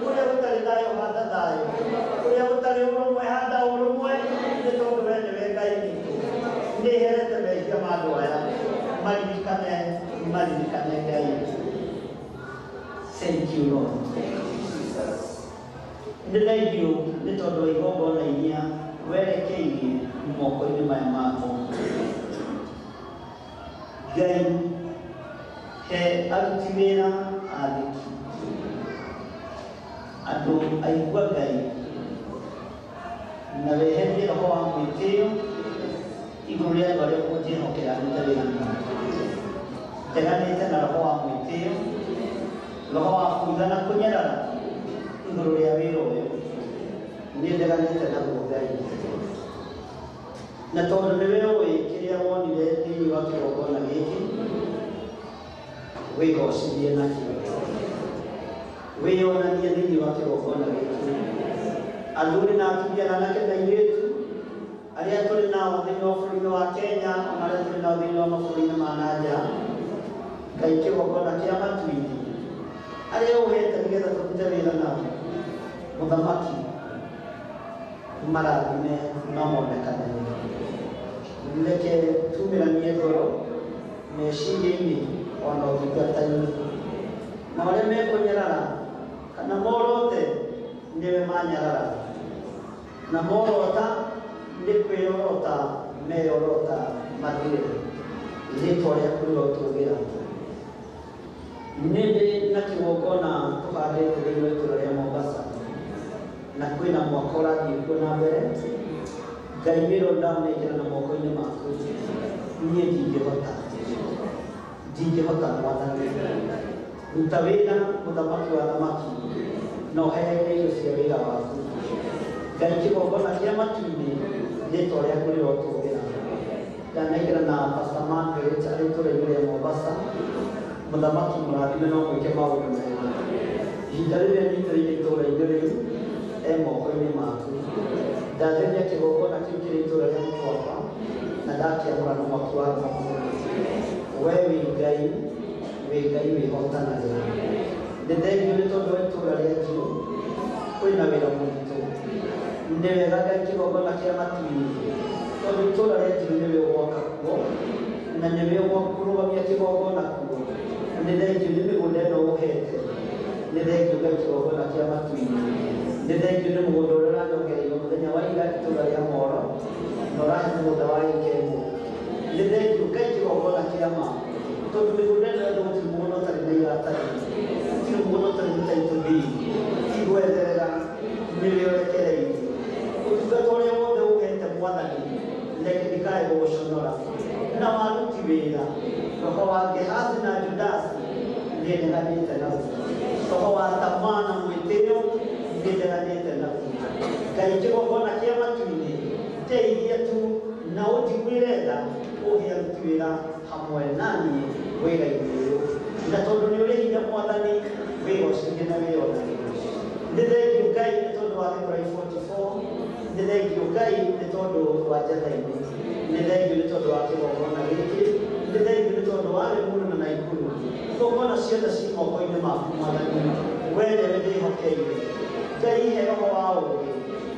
kũrĩa gũtarĩ thayũ handa thayũ, kũrĩa gũtarĩ ũrũmwe handa ũrũmwe, nĩ tondũ we nĩwe Ngai witũ. Nĩ herete mehia ma andũ aya, maririkane, maririkane Ngai. Thank you Lord. Nĩ thengiũ nĩ tondũ wa igongona iria werekeirie moko-inĩ maya makwa. Ngai he aruti wĩra athĩki, andũ aigua Ngai, na weherie roho wa mwĩtĩo igũrũ rĩa andũ arĩa ũkũnjĩhokera ndute wĩra nao. Ndeganĩte na roho wa mwĩtĩo, roho wa kuitha na kũnyarara igũrũ rĩa wĩra ũyũ. Niĩ ndeganĩte naguo Ngai. Na tondũ nĩwe ũĩ kĩrĩa wonire thĩinĩ wa kĩgongona gĩkĩ, wĩgocithie nakĩo, wĩyonanie thĩinĩ wa kĩgongona gĩkĩ. Athuri na atumia na anake na airĩtu arĩa tũrĩ nao thĩinĩ wa bũrũri wa Kenya ona arĩa tũrĩ nao thĩinĩ wa mabũrũri ma na nja, Ngai kĩgongona kĩa matu-inĩ arĩa ũhete nĩgetha tũrute wĩra nao, mũthamaki marathime no monekane. Reke tumĩranie ngoro meciria-inĩ ona ũtungata-inĩ, na arĩa mekũnyarara kana morote nĩwe manyarara, na morota nĩ kwĩyorota meyorota mathire. Rĩtwa rĩaku rĩrotũgĩra. Nĩ ndĩ na kĩgongona tũhandĩte thĩinĩ wa itũũra rĩa Mombasa, na kwĩna mwaka ũrathiĩ kuo na mbere. Ngai wĩra ũyũ ndaũnengera na moko-inĩ maku, niĩ ndingĩhota, ndingĩhota mwathani. Ruta wĩra mũthamaki wa thamaki, na ũheane indo cia wĩra waku. Ngai kĩgongona kĩa matu-inĩ, rĩtwa rĩaku rĩrotũgĩra. Ndanengera na Pastor Margaret arĩ itũũra-inĩ rĩa Mombasa, mũthamaki mũrathime no mwĩke maũndũ mega. Ihinda rĩrĩa nyitĩrĩire itũũra-inĩ rĩu, e moko-inĩ maku. Ndatheria kĩgongona kĩu kĩrĩ itũũra rĩa Mtwapa, na ndakĩamũra na mwaki wa Roho Mũtheru. We wĩ Ngai, wĩ Ngai wĩhotanagĩra. Nĩ thengiũ nĩ tondũ wa itũũra rĩa Njiũ, kwĩna wĩra mũritũ. Nĩ wega Ngai kĩgongona kĩa matu-inĩ, tondũ itũũra rĩa Njiũ nĩwe ũgwaka kuo, na nĩwe ũkũrũgamia kĩgongona kuo. Nĩ thengiũ nĩ mĩgũnda ĩno ũhete. Nĩ thengiũ Ngai kĩgongona kĩa matu-inĩ. Nĩ thengiũ nĩ mũgũnda ũrĩa ũranyongereirwo mũthenya wa ira itũũra rĩa Moro, na ũrahe mũgũnda wa ĩka ĩmwe. Nĩ thengiũ Ngai kĩgongona kĩa ma, tondũ mĩgũnda ĩno yothe gũtirĩ mũgũnda ũtarĩ na iratathi, gũtirĩ mũgũnda ũtarĩ na title deed. Ti gwetherera, nĩwe ũrekereirie. Ũtungata ũrĩa wothe ũhete mwathani, reke ndikae gũgũconora. Na waruti wĩra, roho wa Gehazi na Judasi nĩ ndeganĩte naguo. Roho wa tamaa na mwĩtĩo nĩ ndeganĩte naguo. Ngai kĩgongona kĩa matu-inĩ, ndeithia tu na ũnjiguĩre tha, ũhe aruti wĩra hamwe naniĩ wĩra-inĩ ũyũ. Na tondũ nĩ ũrĩ hinya mwathani, wĩgocithie na wĩyonanie. Nĩ thengiũ Ngai nĩ tondũ wa Gĩthũrai 44, nĩ thengiũ Ngai nĩ tondũ wa Njatha-inĩ, nĩ thengiũ nĩ tondũ wa kĩgongona gĩkĩ, nĩ thengiũ nĩ tondũ wa Limuru na Naikuru. Igongona ciothe ci moko-inĩ maku mwathani, we nĩwe ndĩhokeire. Ngai ihe roho wa ũũgĩ,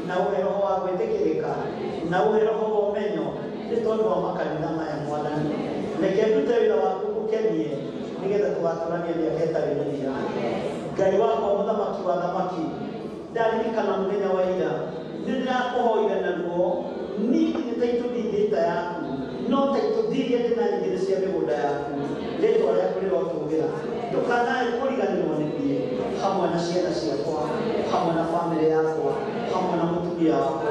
na ũhe roho wa gwĩtĩkĩrĩka, na ũhe roho wa ũmenyo, nĩ tondũ wa makanitha maya mwathani. Reke ndute wĩra waku ũkenie, nĩgetha tũgatũrania mĩaka ĩtarĩ mũthia. Ngai wakwa mũthamaki wa thamaki, ndaririkana mũthenya wa ira, nĩ ndĩrakũhoire na ruo, niĩ nĩ title deed ĩta yaku, no title deed iria ndĩ na nyingĩ nĩ cia mĩgũnda yaku. Rĩtwa rĩaku rĩrotũgĩra. Ndũkanae kũriganĩrwo nĩ niĩ, hamwe na ciana ciakwa, hamwe na bamĩrĩ yakwa, hamwe na mũtumia wakwa,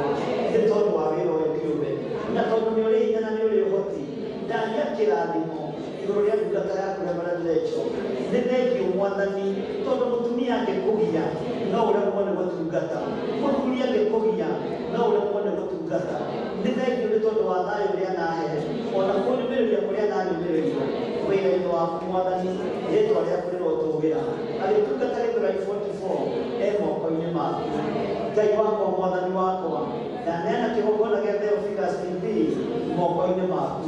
nĩ tondũ wa wĩra ũyũ kĩũmbe. Na tondũ nĩ ũrĩ hinya na nĩ ũrĩ ũhoti, ndaria kĩrathimo igũrũ rĩa ndungata yaku Reverend Rachel. Nĩ thengiũ mwathani, tondũ mũtumia angĩkũgia no ũremwo nĩ gũtungata, mũthuri angĩkũgia no ũremwo nĩ gũtungata. Nĩ thengiũ nĩ tondũ wa thayũ ũrĩa anahe, ona kũnyũmĩrĩria kũrĩa ananyũmĩrĩria wĩra-inĩ waku mwathani, rĩtwa rĩaku rĩrotũgĩra. Agĩtungata Gĩthũrai 44 e moko-inĩ maku. Ngai wakwa mwathani wakwa, Ndaneana kĩgongona gĩa Theophilus TV moko-inĩ maku.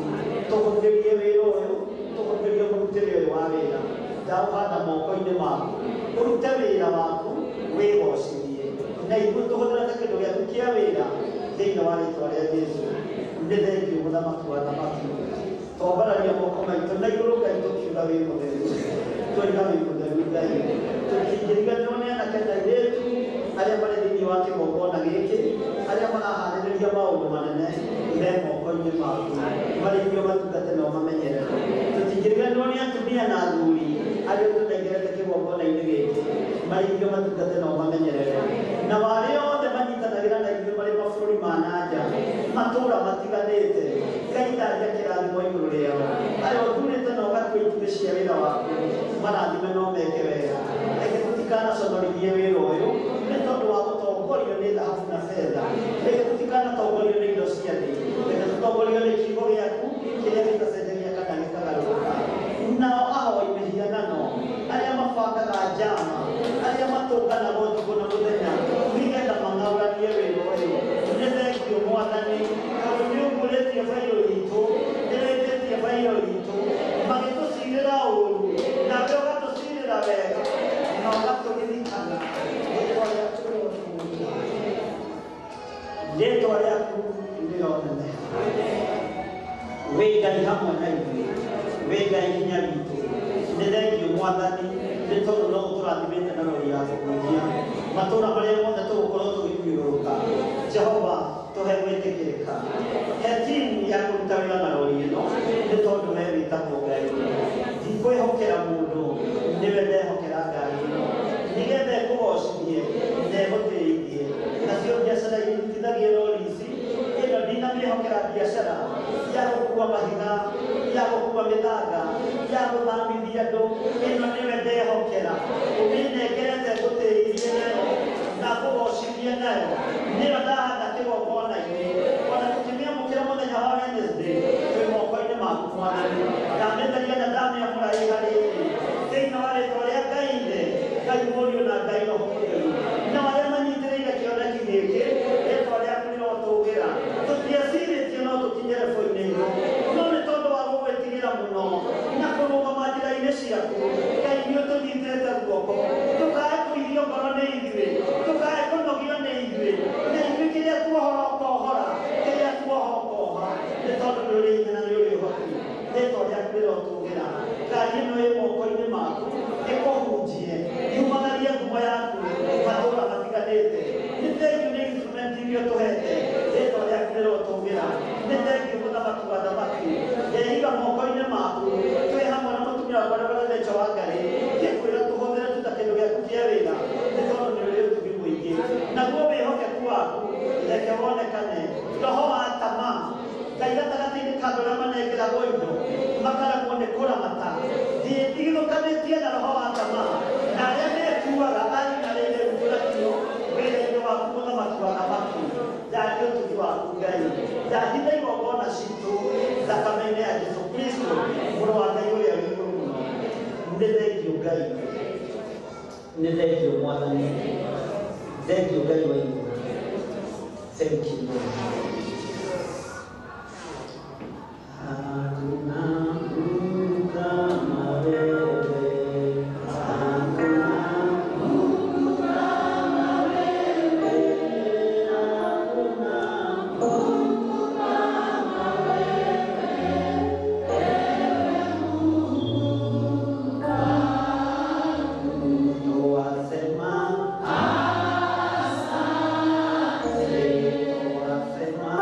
Tũhũthĩrie wĩra ũyũ, tũhũthĩrie mũrutĩre ũyũ wa wĩra. Ndaũhanda moko-inĩ maku. Ũrute wĩra waku wĩgocithie. Na ithuĩ tũhũthĩre ta kĩndũ gĩaku kĩa wĩra thĩinĩ wa rĩtwa rĩa Jesũ. Nĩ thengiũ mũthamaki wa thamaki. Twambararia moko maitũ na igũrũ Ngai tũkiuga wĩ mũtheru. Twoiga wĩ mũtheru Ngai. Tũtingĩriganĩrwo nĩ anake na airĩtu arĩa marĩ thĩinĩ wa kĩgongona gĩkĩ, arĩa maraharĩrĩria maũndũ manene me moko-inĩ maku, marĩithio matungate na ũmamenyerere. Tũtingĩriganĩrwo nĩ atumia na athuri arĩa ũtũnengerete kĩgongona-inĩ gĩkĩ, marĩithio matungate na ũmamenyerere. Na arĩa othe manyitanagĩra na ithuĩ marĩ mabũrũri ma na nja, matũũra matiganĩte, Ngai tharia kĩrathimo igũrũ rĩao. Arĩa ũthurĩte na ũgatua itugĩ cia wĩra waku, marathime na ũmeke wega. Reke tũtikanaconorithie wĩra ũyũ nĩ tondũ wa gũtongorio nĩ thahabu na betha. Reke tũtikanatongorio nĩ indo cia thĩ. Reke tũtongorio nĩ kiugo gĩaku kĩrĩa gĩtacenjagia kana gĩkagarũrũka. Nao ahoi mĩhianano arĩa mabangaga njama, arĩa matũnganaga ũtukũ na mũthenya nĩgetha mang'aũranie wĩra ũyũ, nĩ thengiũ Mwathani, tondũ nĩ ũkũrĩtie bairũ itũ, nĩ wĩtĩtie bairũ itũ, magĩtũcirĩra ũũru, nawe ũgatũcirĩra wega na ũgatũririkana. Rĩtwa rĩaku rĩrotũũra, rĩtwa rĩaku rĩroneneha. Wĩ Ngai hamwe na ithuĩ, wĩ Ngai hinya witũ. Nĩ thengiũ Mwathani, nĩ tondũ no ũtũrathimĩte na rori ya kũhunjia matũũra marĩa mothe tũgũkorwo tũgĩthiũrũrũka. Jehova, tũhe gwĩtĩkĩrĩka, he timu ya kũruta wĩra na rori ĩno, nĩ tondũ we wĩtagwo Ngai. Ndikwĩhokera mũndũ, nĩwe ndehokera ngari ĩno, nĩgetha ĩkũgocithie na ĩgũtĩithie. Nacio biacara irutithagie rori ici, ĩno ndinamĩhokera biacara ya gũkua mahiga, ya gũkua mĩthanga, ya gũthamithia andũ, ĩno nĩwe ndehokera. Ũmĩnengerete ngũtĩithie nayo na kũgocithie nayo, nĩyo ndahanda kĩgongona-inĩ. Ona tũkĩmĩamũkĩra mũthenya wa Wednesday, twĩ moko-inĩ maku Mwathani. Ndamĩtheria na ndamĩamũra ĩ harĩ ĩ thĩinĩ wa rĩtwa rĩa Ngai Ithe, Ngai Mũriũ na Ngai Roho Mũtheru. Na arĩa manyitĩrĩire kĩoneki gĩkĩ, rĩtwa rĩaku rĩrotũgĩra. Tũtiecirĩtie no tũkinye rebo-inĩ ĩno, no nĩ tondũ wa gũgwĩtigĩra mũno na kũrũgama njĩra-inĩ ciaku, Ngai nĩ ũtũnyitĩte guoko. Ndũkae kũirio ngoro nĩ ithuĩ, ndũkae kũnogio nĩ ithuĩ, na ithuĩ kĩrĩa tuohora ũkohora, kĩrĩa tuoha ũkoha, nĩ tondũ nĩ ũrĩ hinya na nĩ ũrĩ ũhoti. Rĩtwa rĩaku rĩrotũgĩra. Ngari ĩno ĩ moko-inĩ maku, ĩkũhunjie, yumagarie ngumo yaku matũũra matiganĩte. Nĩ thengiũ nĩ instrument iria ũtũhete, rĩtwa rĩaku rĩrotũgĩra. Nĩ thengiũ mũthamaki wa thamaki, ndehiga moko-inĩ maku, twĩ hamwe na mũtumia wakwa Reverend Rachel Wangari, ngĩkwĩra tũhũthĩre tu ta kĩndũ gĩaku kĩa wĩra, nĩ tondũ nĩ ũrĩ ũtugi mũingĩ. Naguo wĩhokeku waku reke wonekane. Roho wa tamaa Ngai gatagatĩ-inĩ ka andũ arĩa manengeragwo indo makaremwo nĩ kũramata, ndigithũkanĩtie na roho wa tamaa na arĩa mekuaga arinarĩire rungu wĩra-inĩ waku mũthamaki wa thamaki. Ndaria ũtugi waku Ngai, ndahitha igongona citũ thakame-inĩ ya Jesũ Kristo mũrũ wa Ngai ũrĩa wĩ igũrũ mũno. Nĩ thengiũ Ngai, nĩ thengiũ Mwathani, thengiũ Ngai wa igũrũ. Thank you Lord. Hakuna Mungu kama wewe, hakuna Mungu kama wewe, hakuna Mungu kama wewe, ewe Mungu wangu. Twasema asante, twasema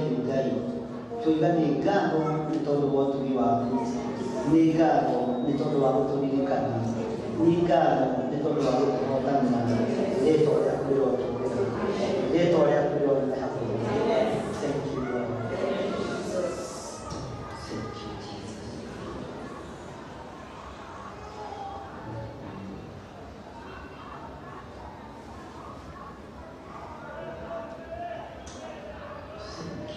Thengiũ Ngai. Tũiga nĩ ngatho nĩ tondũ wa ũtugi waku, nĩ ngatho nĩ tondũ wa gũtũririkana, nĩ ngatho nĩ tondũ wa gũtũhotanĩra. Rĩtwa rĩaku rĩrotũgĩra, rĩtwa rĩaku rĩroneneha mũno. Thank you, Lord. Thank you, Jesus. Thank you.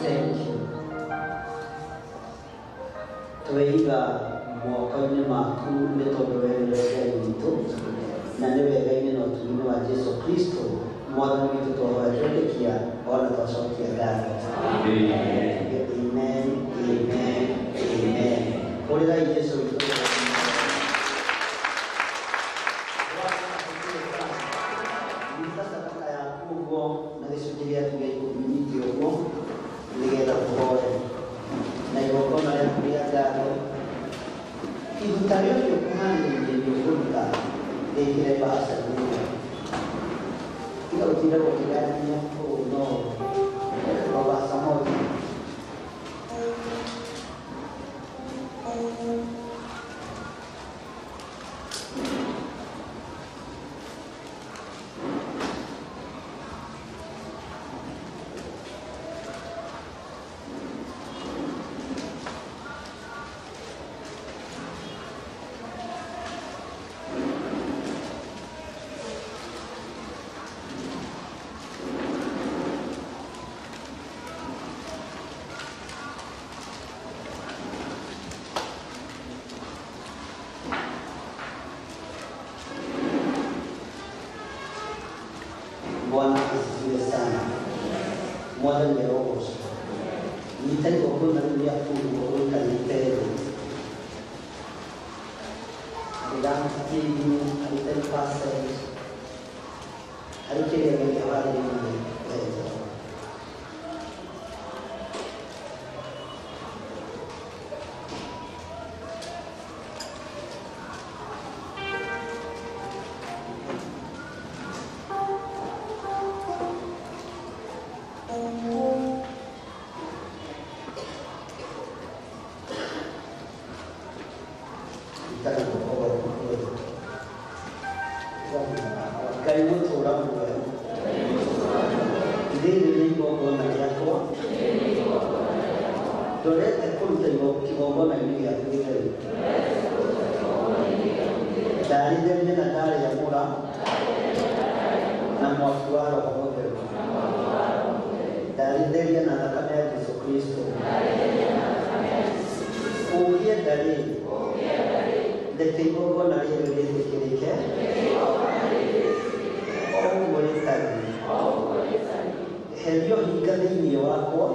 Thank you. Tweiga moko-inĩ maku nĩ tondũ we nĩwe Ngai witũ na nĩ wega-inĩ na ũtugi-inĩ wa Jesu Kristo mwathani witũ twahoya twetĩkia ona twacokia ngatho. Amen, amen, amen. Hũrĩrai Jesu witũ. Nyita sadaka yaku ũguo na gĩcunjĩ gĩaku gĩa ikũmi nyite ũguo nĩgetha tũhoe na igongona rĩaku rĩa ngatho. Iruta rĩothe ũkũharĩrĩria nĩ ũkũruta rĩkĩre mbaca-inĩ ĩyo. Tiga gũtinda ũkĩgayania ũũ no kwa mbaca moja. Bwana asifiwe sana. Mwathani arogocwo. Nyita igongona rĩu rĩa kũrugwo ũrĩkarĩte thĩ. Harĩ 50, harĩ 10%, harĩ kĩrĩa gĩothe warĩrĩirie mbere Jehova. Ngai mũtũũra muoyo, rĩrĩ nĩ igongona rĩakwa ndorete kũruta kĩgongona-inĩ gĩaku gĩtheru. Ndarĩtheria na ndarĩamũra na mwaki wa Roho Mũtheru. Ndarĩtheria na thakame ya Jesu Kristo. Ũngĩenda rĩ, Reke igongona rĩrĩ rĩtĩkĩrĩke o ũguo rĩtariĩ. Eheria ũhinga thĩinĩ wakwa,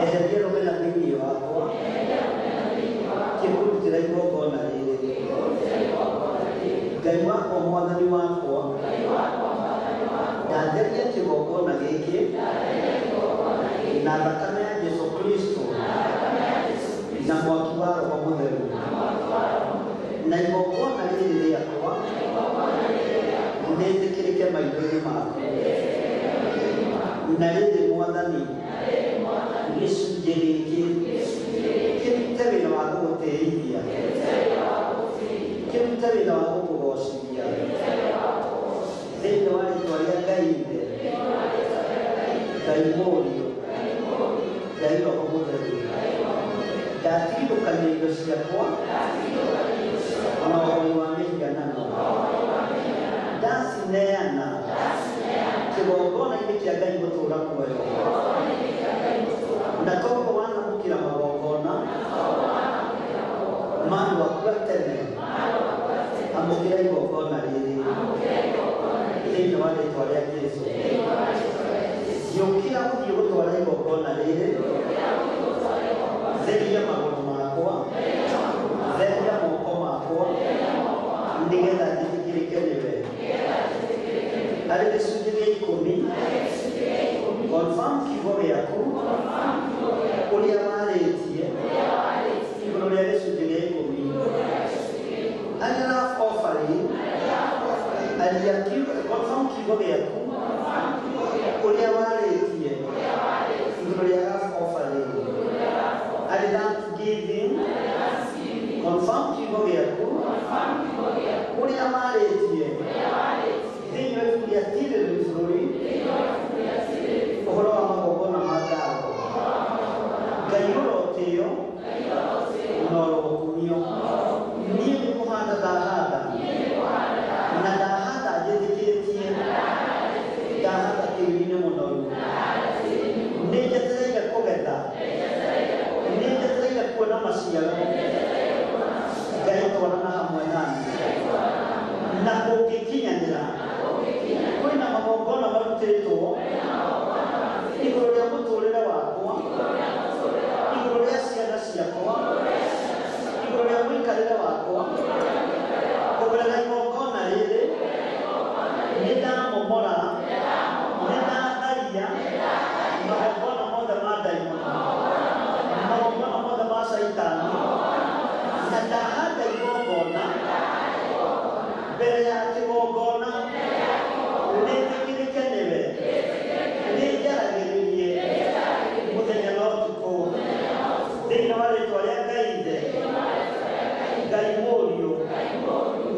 eheria rũmena thĩinĩ wakwa, kĩkũrutĩra igongona rĩrĩ. Ngai wakwa, Mwathani wakwa, ndatheria kĩgongona gĩkĩ na thakame ya Jesu Kristo na mwaki wa Roho Mũtheru, na igongona rĩrĩ rĩakwa nĩtĩkĩrĩke maitho-inĩ maku. Na rĩrĩ Mwathani, gĩcunjĩ gĩkĩ kĩrute wĩra wa gũgũtĩithia, kĩrute wĩra wa gũkũgocithia thĩinĩ wa rĩtwa rĩa Ngai Ithe, Ngai Mũriũ, Ngai Roho Mũtheru. Ndatigithũkania indo ciakwa na ũhoi wa mĩhianano, ndacineana kĩgongona-inĩ kĩa Ngai gũtũũra muoyo, na toguo wanamũkĩra magongona ma andũ aku a tene, amũkĩra igongona rĩrĩ thĩinĩ wa rĩtwa rĩa Jesũ. Ngĩũkĩra gũthiĩ gũtwara igongona rĩrĩ, theria magũrũ makwa, theria moko makwa, nĩgetha njĩtĩkĩrĩke nĩwe. Harĩ gĩcunjĩ gĩa ikũmi, confirm kiugo gĩaku ũrĩa warĩtie igũrũ rĩa gĩcunjĩ gĩa ikũmi. Harĩ love offering, aria confirm kiugo gĩaku ũrĩa warĩtie igũrũ rĩa love offering. Harĩ thanksgiving, confirm kiugo gĩaku ũrĩa warĩtie thĩinĩ wa ibuku rĩa Tirĩrĩri bũrũri ũhoro wa magongona ma ngatho. Ngai ũrotĩo na ũrokumio. Niĩ nĩ kũhanda ndahanda, na ndahanda njĩtĩkĩtie, ndahanda tĩri-inĩ mũnoru. Nĩ njetereire kũgetha, nĩ njetereire kuona maciaro. Ngai twarana hamwe nani, na kũngĩkinyanĩra kwĩna magongona marutĩtwo igũrũ rĩa mũtũrĩre wakwa, igũrũ rĩa ciana ciakwa, igũrũ rĩa mũikarĩre wakwa, kũgerera igongona rĩrĩ nĩ ndamomora, nĩ ndatharia magongona mothe ma ndaimono, magongona mothe ma caitani, na ndahanda igongona mbere ya kĩgongona nĩtĩkĩrĩke nĩwe, nĩnjaragĩrĩrie mũthenya na ũtukũ thĩinĩ wa rĩtwa rĩa Ngai Ithe, Ngai Mũriũ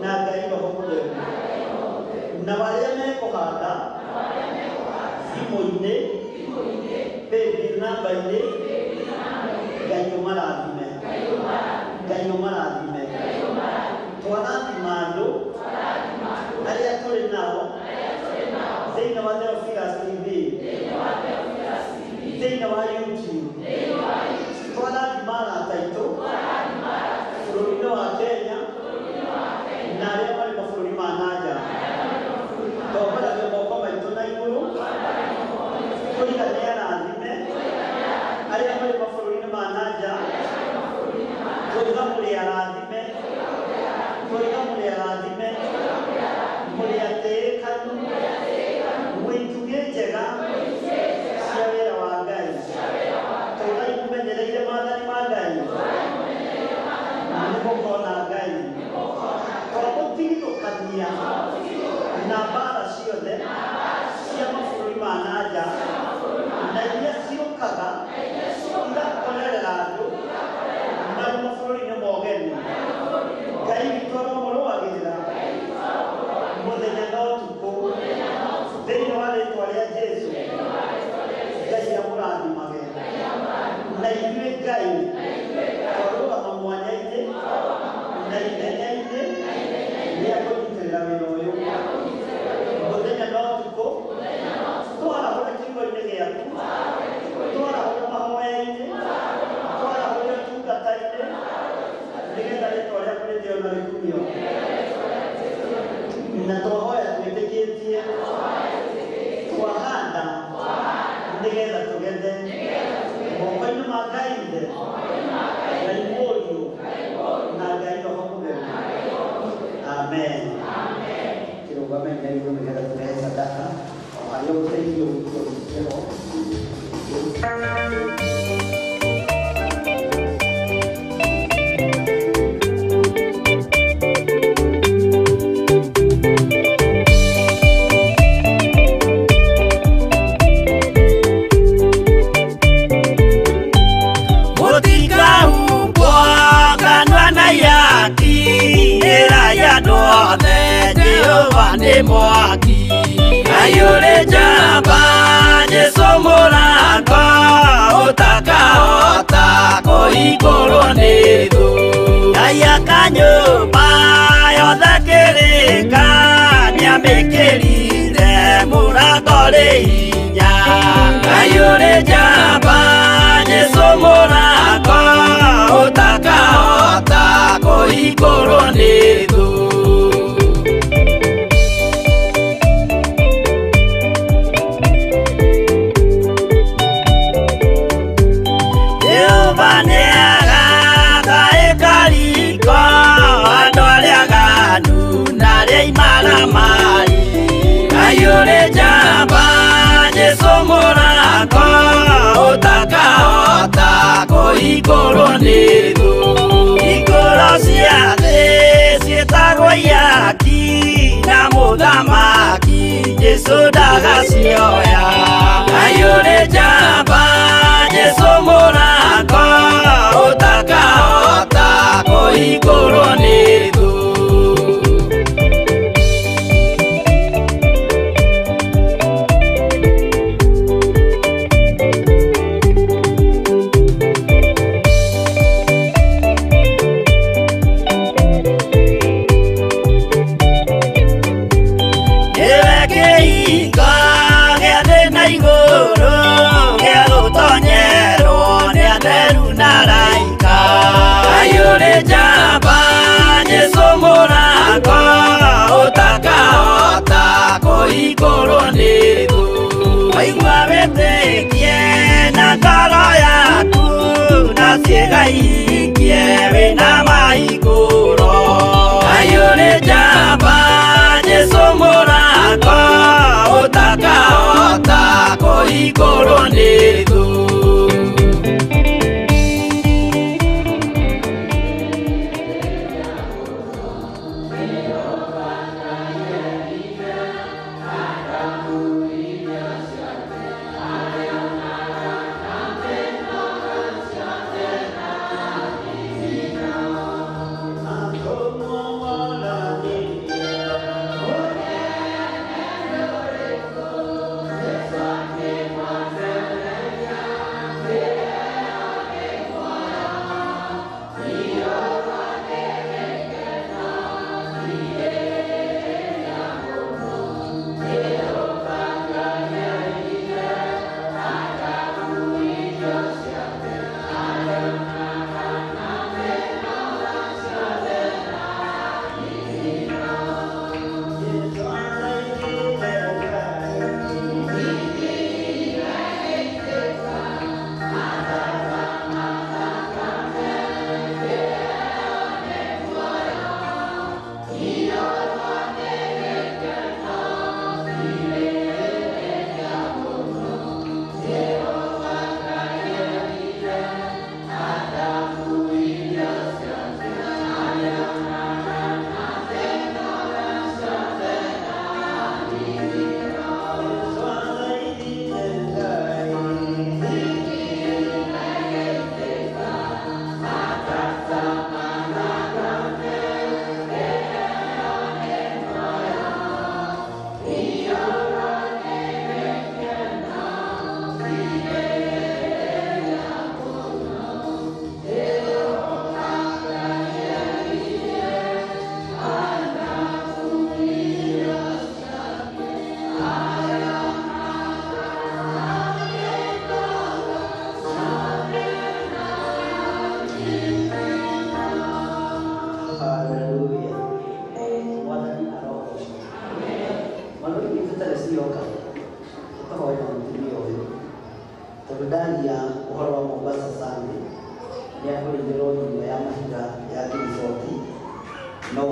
na Ngai Roho Mũtheru. Na arĩa mekũhanda thimũ-inĩ, paybill namba-inĩ, Ngai ũmarathime, Ngai ũmarathime. Twarathima andũ arĩa tũrĩ nao thĩinĩ wa Theophilus TV, thĩinĩ wa YouTube, twarathima arata aitũ bũrũri-inĩ wa Kenya na arĩa marĩ mabũrũri ma na nja. Twambaragia moko maitũ na igũrũ tũiga nĩ arathime arĩa marĩ mabũrũri-inĩ ma na nja, tũiga mũrĩ arathime, tũiga mũrĩ arathime, mũrĩ atĩĩkanu, mwĩ itugĩ njega cia wĩra wa Ngai. Tũrai mũmenyereire maathani ma Ngai, nĩ mũkona Ngai. Twamũtigithũkania na mbara ciothe cia mabũrũri ma na nja na iria ciũkaga igakorerera andũ marĩ mabũrũri-inĩ ma ũgeni. Ngai witũ aromũrũagĩrĩra mũthenya na ũtukũ thĩinĩ wa rĩtwa rĩa Jesũ. Ngai amũrathimage. Na ithuĩ Ngai twarũgama mwanya-inĩ na ithenya-inĩ rĩa kũnyitĩrĩra wĩra ũyũ mũthenya na ũtukũ. Twarahũre kiugo-inĩ gĩaku, twarahũre mahoya-inĩ, twarahũre ũtungata-inĩ, nĩgetha Nĩgetha rĩtwa rĩaku rĩtĩo na rĩkumio. Na twahoya twĩtĩkĩtie. Twahanda nĩgetha tũgethe. Moko-inĩ ma Ngai Ithe, Ngai Mũriũ, na Ngai Roho Mũtheru. Amen. Kĩrũgame na igũrũ nĩgetha tũrehe sadaka o harĩa ũteithio witũ ũrutĩte ho. Mũtikahumbwo kanua na ihaki, ĩrai andũ othe Jehova nĩ mwaki. Ngai ũrĩ njamba, Jesũ mũrango, ũtakahota kũhingũrwo nĩ thũ. Ngai aka nyũmba yothe kĩrĩka, nĩamĩkĩrire mũrango rĩ hinya. Ngai ũrĩ njamba, Jesũ mũrango, ũtakahota kũhingũrwo nĩ thũ. Jehova nĩagaka ĩkariko andũ arĩa aganu na arĩa imaramari. Ngai ũrĩ njamba, Jesũ mũrango, ũtakahota kũhingũrwo nĩ thũ. Hingũro cia thĩ ciĩtagwo ihaki, na mũthamaki Jesũ ndagacioya. Ngai ũrĩ njamba, Jesũ mũrango, ũtakahota kũhingũrwo nĩ thũ. Nĩwe kĩhingo gĩa thĩ na igũrũ, gĩa gũtonyerwo nĩ atheru na araika. Ngai ũrĩ njamba, Jesũ mũrango, ũtakahota kũhingũrwo nĩ thũ. Waigua wĩtĩkie na ngoro yaku, na ciĩga ihingie wĩna mahingũro. Ngai ũrĩ njamba, Jesũ mũrango, ũtakahota kũhingũrwo nĩ thũ. Thank you. No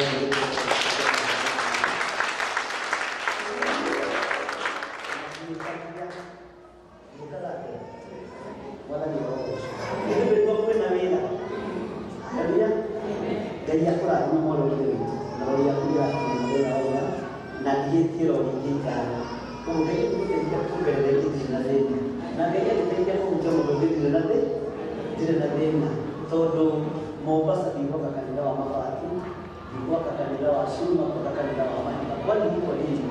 Mombasa ndikoka kanitha wa mabati, ndikoka kanitha wa cuma, ndikoka kanitha wa mahiga. Kwani ndiko nini?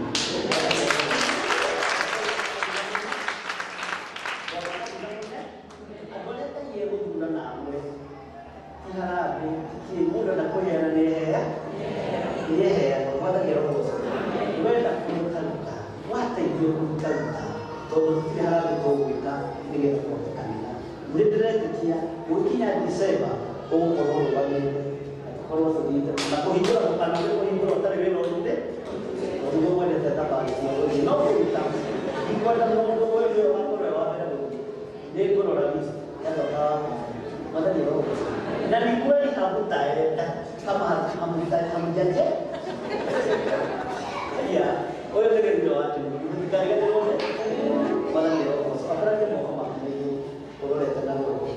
Na ni kweli hamtaenda kama hamjaje. Ya, oyo ndio watu mtikariga ndio wala ndio atarake moko urorete na gũkũ.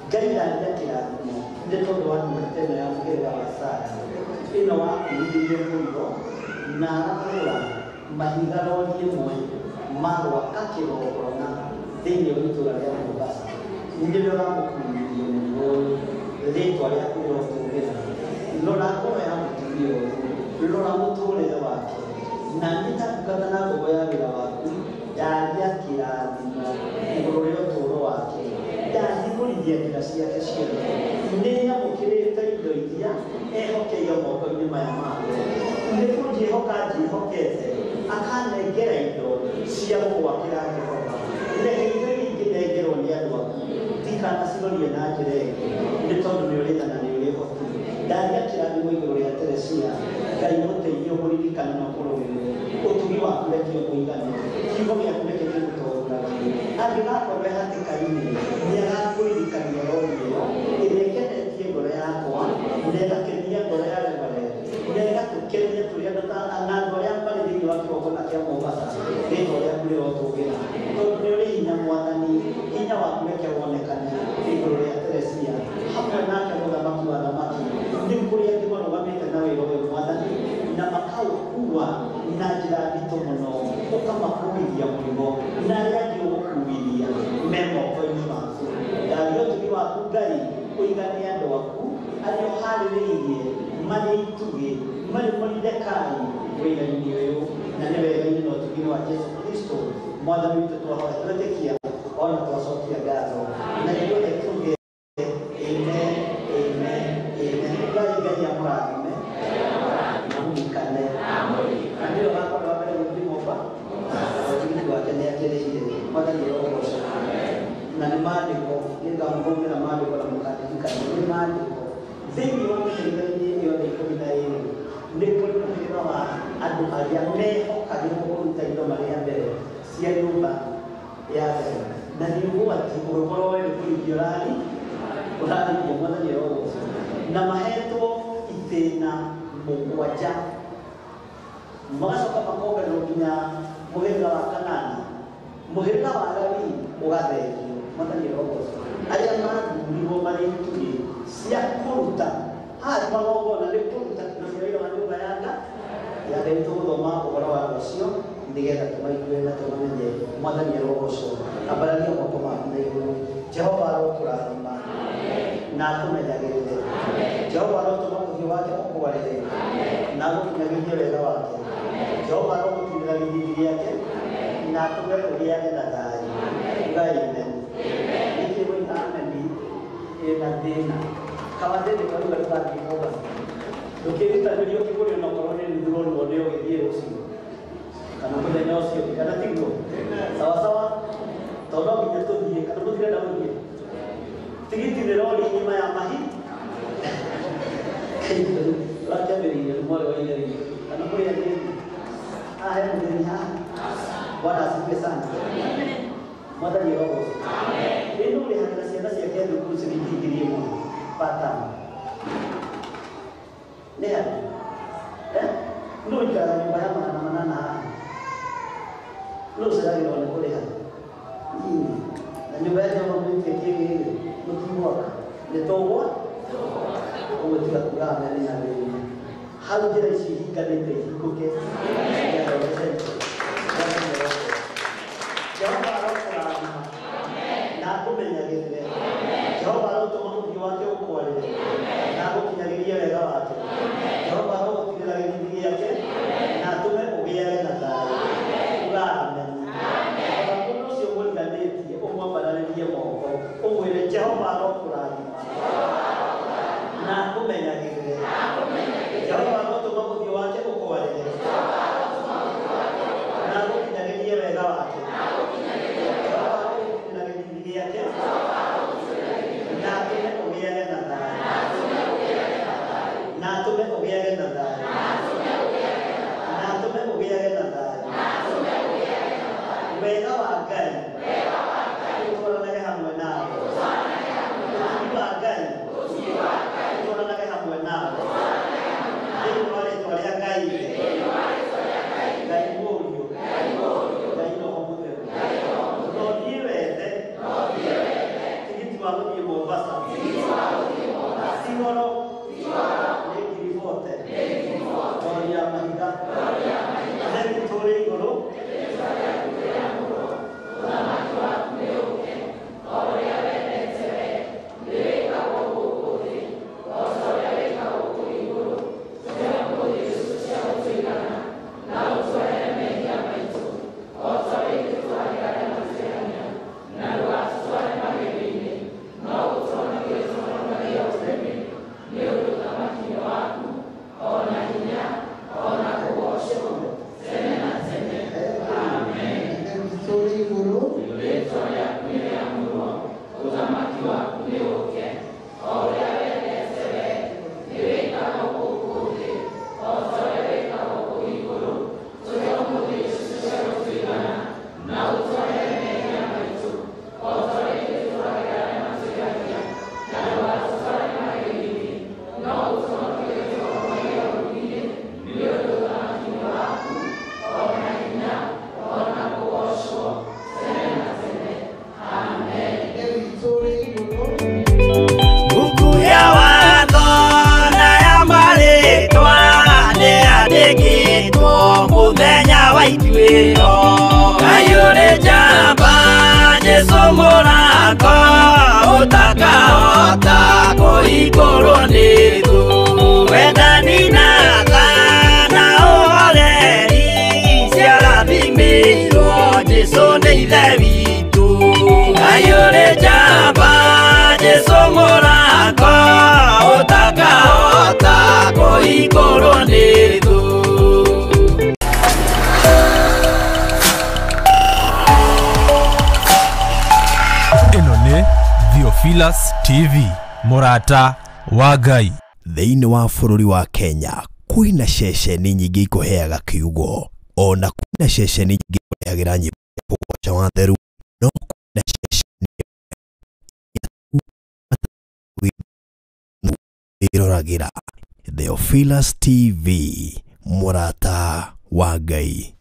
Ngai ndaria kĩrathimo nĩ tondũ wa ndungata ĩno ya mũhĩrĩga wa Sara ĩno wakuithirie mũrigo na arakũra mahiga rori ĩmwe ma gwaka kĩgongona thĩinĩ wa itũũra rĩa Mombasa. Nĩrĩo ũramũkuithia mũrigo ũyũ, rĩtwa rĩaku rĩrotũgĩra. Rora ngoro ya mũtumia ũyũ, rora mũtũrĩre wake, na niĩ ta ndungata na ngombo ya wĩra waku ndaria kĩrathimo igũrũ rĩa ũtũũro wake, ndahingũrithia njĩra ciake ciothe. Nĩnyamũkĩrĩte indo iria ehokeire moko-inĩ maya make, nĩ kũnjĩhoka njĩhokete akanengera indo cia gũgwakĩra Jehova. Reke indo iria ingĩnengerwo nĩ andũ aku ndikanacirorie na njĩra ĩngĩ, nĩ tondũ nĩ ũrĩ tha na nĩ ũrĩ ũhoti. Ndaria kĩrathimo igũrũ rĩa Teresia, Ngai mũteithie ũmũririkane na ũkũrũĩrĩre, ũtugi waku reke ũmũigane, kiugo gĩaku reke gĩgũtongoragie. Angĩgakorwo e hatĩka-inĩ, nĩagakũririkania rori ĩyo ĩrĩa ĩkenetie ngoro yakwa na ĩgakenia ngoro ya Reverend na ĩgatũkenia tũrĩ andũ na andũ arĩa marĩ thĩinĩ wa kĩgongona kĩa Mombasa. Rĩtwa rĩaku rĩrotũgĩra, tondũ nĩ ũrĩ hinya Mwathani, hinya waku reke wonekane igũrũ rĩa Teresia hamwe nake mũthamaki wa thamaki. Nĩ kũrĩ angĩ marũgamĩte na wĩra ũyũ Mwathani na makaũkua na njĩra nditũ mũno, ũkamakuithia mũrigo na arĩa angĩ ũgũkuithia me moko-inĩ maku. Ndaria ũtugi waku Ngai ũigane andũ aku arĩa ũharĩrĩirie marĩ itugĩ marĩ Moridekai wĩra-inĩ ũyũ, na nĩ wega-inĩ na ũtugi wa Jesu Kristo Mwathani witũ twahoya twetĩkia ona twacokia ngatho na ithuothe tuge amen, amen, amen. Ngai Ngai amũrathime na mũririkane, na nĩwe ũgakorwo wa mbere gũthiĩ Mombasa, ũtugi wake nĩ akĩrĩhire. Mwathani arogocwo. Na nĩ maandĩko, nĩngamũthomera maandĩko na mũkandirikana nĩ maandĩko thĩinĩ wa mĩhĩrĩga-inĩ yothe 12 nĩ kũrĩ mũhĩrĩga wa andũ arĩa mehokagĩrwo kũruta indo marĩ a mbere cia nyũmba ya Ngai, na nĩ ũgwati ũngĩkorwo we nĩ kũrithia ũrarithia. Mwathani arogocwo. Na mahetwo itĩna 7, magacoka makongererwo nginya mũhĩrĩga wa kanana, mũhĩrĩga wa Lawi ũgathengio. Mwathani arogocwo. Arĩa mathurirwo marĩ itugĩ cia kũruta haha ti magongona, nĩ kũruta indo cia wĩra wa nyũmba ya Ngai ya Ngai. Tũgũthoma ũhoro wa rũciũ nĩgetha tũmaigue na tũmamenye. Mwathani arogocwo. Ambararia moko maku na igũrũ. Jehova arokũrathima na akũmenyagĩrĩre. Jehova arotũma ũthiũ wake ũkwarĩre na agũkinyagĩrie wega wake. Jehova arogũkinyĩra gĩthithi gĩake na atũme ũgĩage na thayũ. Ugai amen. Nĩkĩ woiga amen ĩna thĩna? Kawathĩnĩ karuga nĩũgathiĩ Mombasa, ndũkĩrutanĩria ũkĩgũrĩo na ũkorwo nĩ nuthu rori wone ũgĩthiĩ rũciũ kana mũthenya ũcio ũngĩ, kana tiguo? Sawa sawa, tondũ no nginya tũthiĩ, kana mũtirenda gũthiĩ? Tigiti nĩ rori ng'ima ya mahi ũrakĩambĩrĩirie nĩ mwarĩ wa ithe witũ kana kũrĩ angĩ? Haha he mũgeni haha. Bwana asifiwe sana. Mwathani arogocwo. Ĩno ũrĩhagĩra ciana ciake thukuru ciringi 1000 per term. Nĩ harĩ nũ ũikaraga nyũmba ya 800 haha? Nũ ũceragĩrwo nĩ kũrĩha? Na nyũmba ya Jehova mwĩtie kĩgĩrĩ mũtigwaka nĩ tũgwa ũguo tiga kuga ameni. Haleluya. Hau njĩra ici ihinganĩte ihingũke. Jehova arokũrathima na akũmenyagĩrĩre. Jehova arotũma ũthiũ wake ũkwarĩre na agũkinyagĩrie wega wake. Jehova arogũtigĩra gĩthithi gĩake na atũme ũgĩage na thayũ. Uga ameni. Ona mũndũ ũcio mũriganĩtie ũmwambararĩrie moko ũmwĩre Jehova arokũrathima na akũmenyagĩrĩre. Jehova arotũma ũthiũ wake ũkwarĩre na agũkinyagĩrie wega wake. Jehova arogũtigĩra gĩthithi gĩake na atũme ũgĩage na thayũ, na atũme ũgĩage na thayũ, na atũme ũgĩage na thayũ. Wega wa Ngai ũtwaranage hamwe nawe. Ũtugi wa Ngai ũtwaranage hamwe nawe. Thĩinĩ wa rĩtwa rĩa Ngai Ithe, Ngai Mũriũ, Ngai Roho Mũtheru. No thiĩ wethe tigiti wa gũthiĩ Mombasa. Ti goro, nĩ 40,000. Rori ya mahiga. Ithe witũ ũrĩ igũrũ, Ithe witũ ũrĩ igũrũ, Ithe witũ ũrĩ igũrũ, Buku ya watho na ya marĩtwa nĩyandĩkĩtwo mũthenya wa ituĩro. Ngai ũrĩ njamba, Jesũ mũrango ũtakahota kũhingũrwo nĩ thũ. Wendani na tha na ũhoreri ciarathimĩirwo Jesũ nĩ Ithe witũ. Ngai ũrĩ njamba, Jesũ mũrango ũtakahota kũhingũrwo nĩ thũ. Ĩno nĩ Theophilus TV, mũrata wa Ngai. Thĩinĩ wa bũrũri wa Kenya kwĩna ceceni nyingĩ ikũheaga kiugo, ona kwĩna ceceni nyingĩ ikũrehagĩra nyĩmbo cia kũgoca watheru, no kwĩna ceceni ĩroragĩra Theophilus TV, mũrata wa Ngai.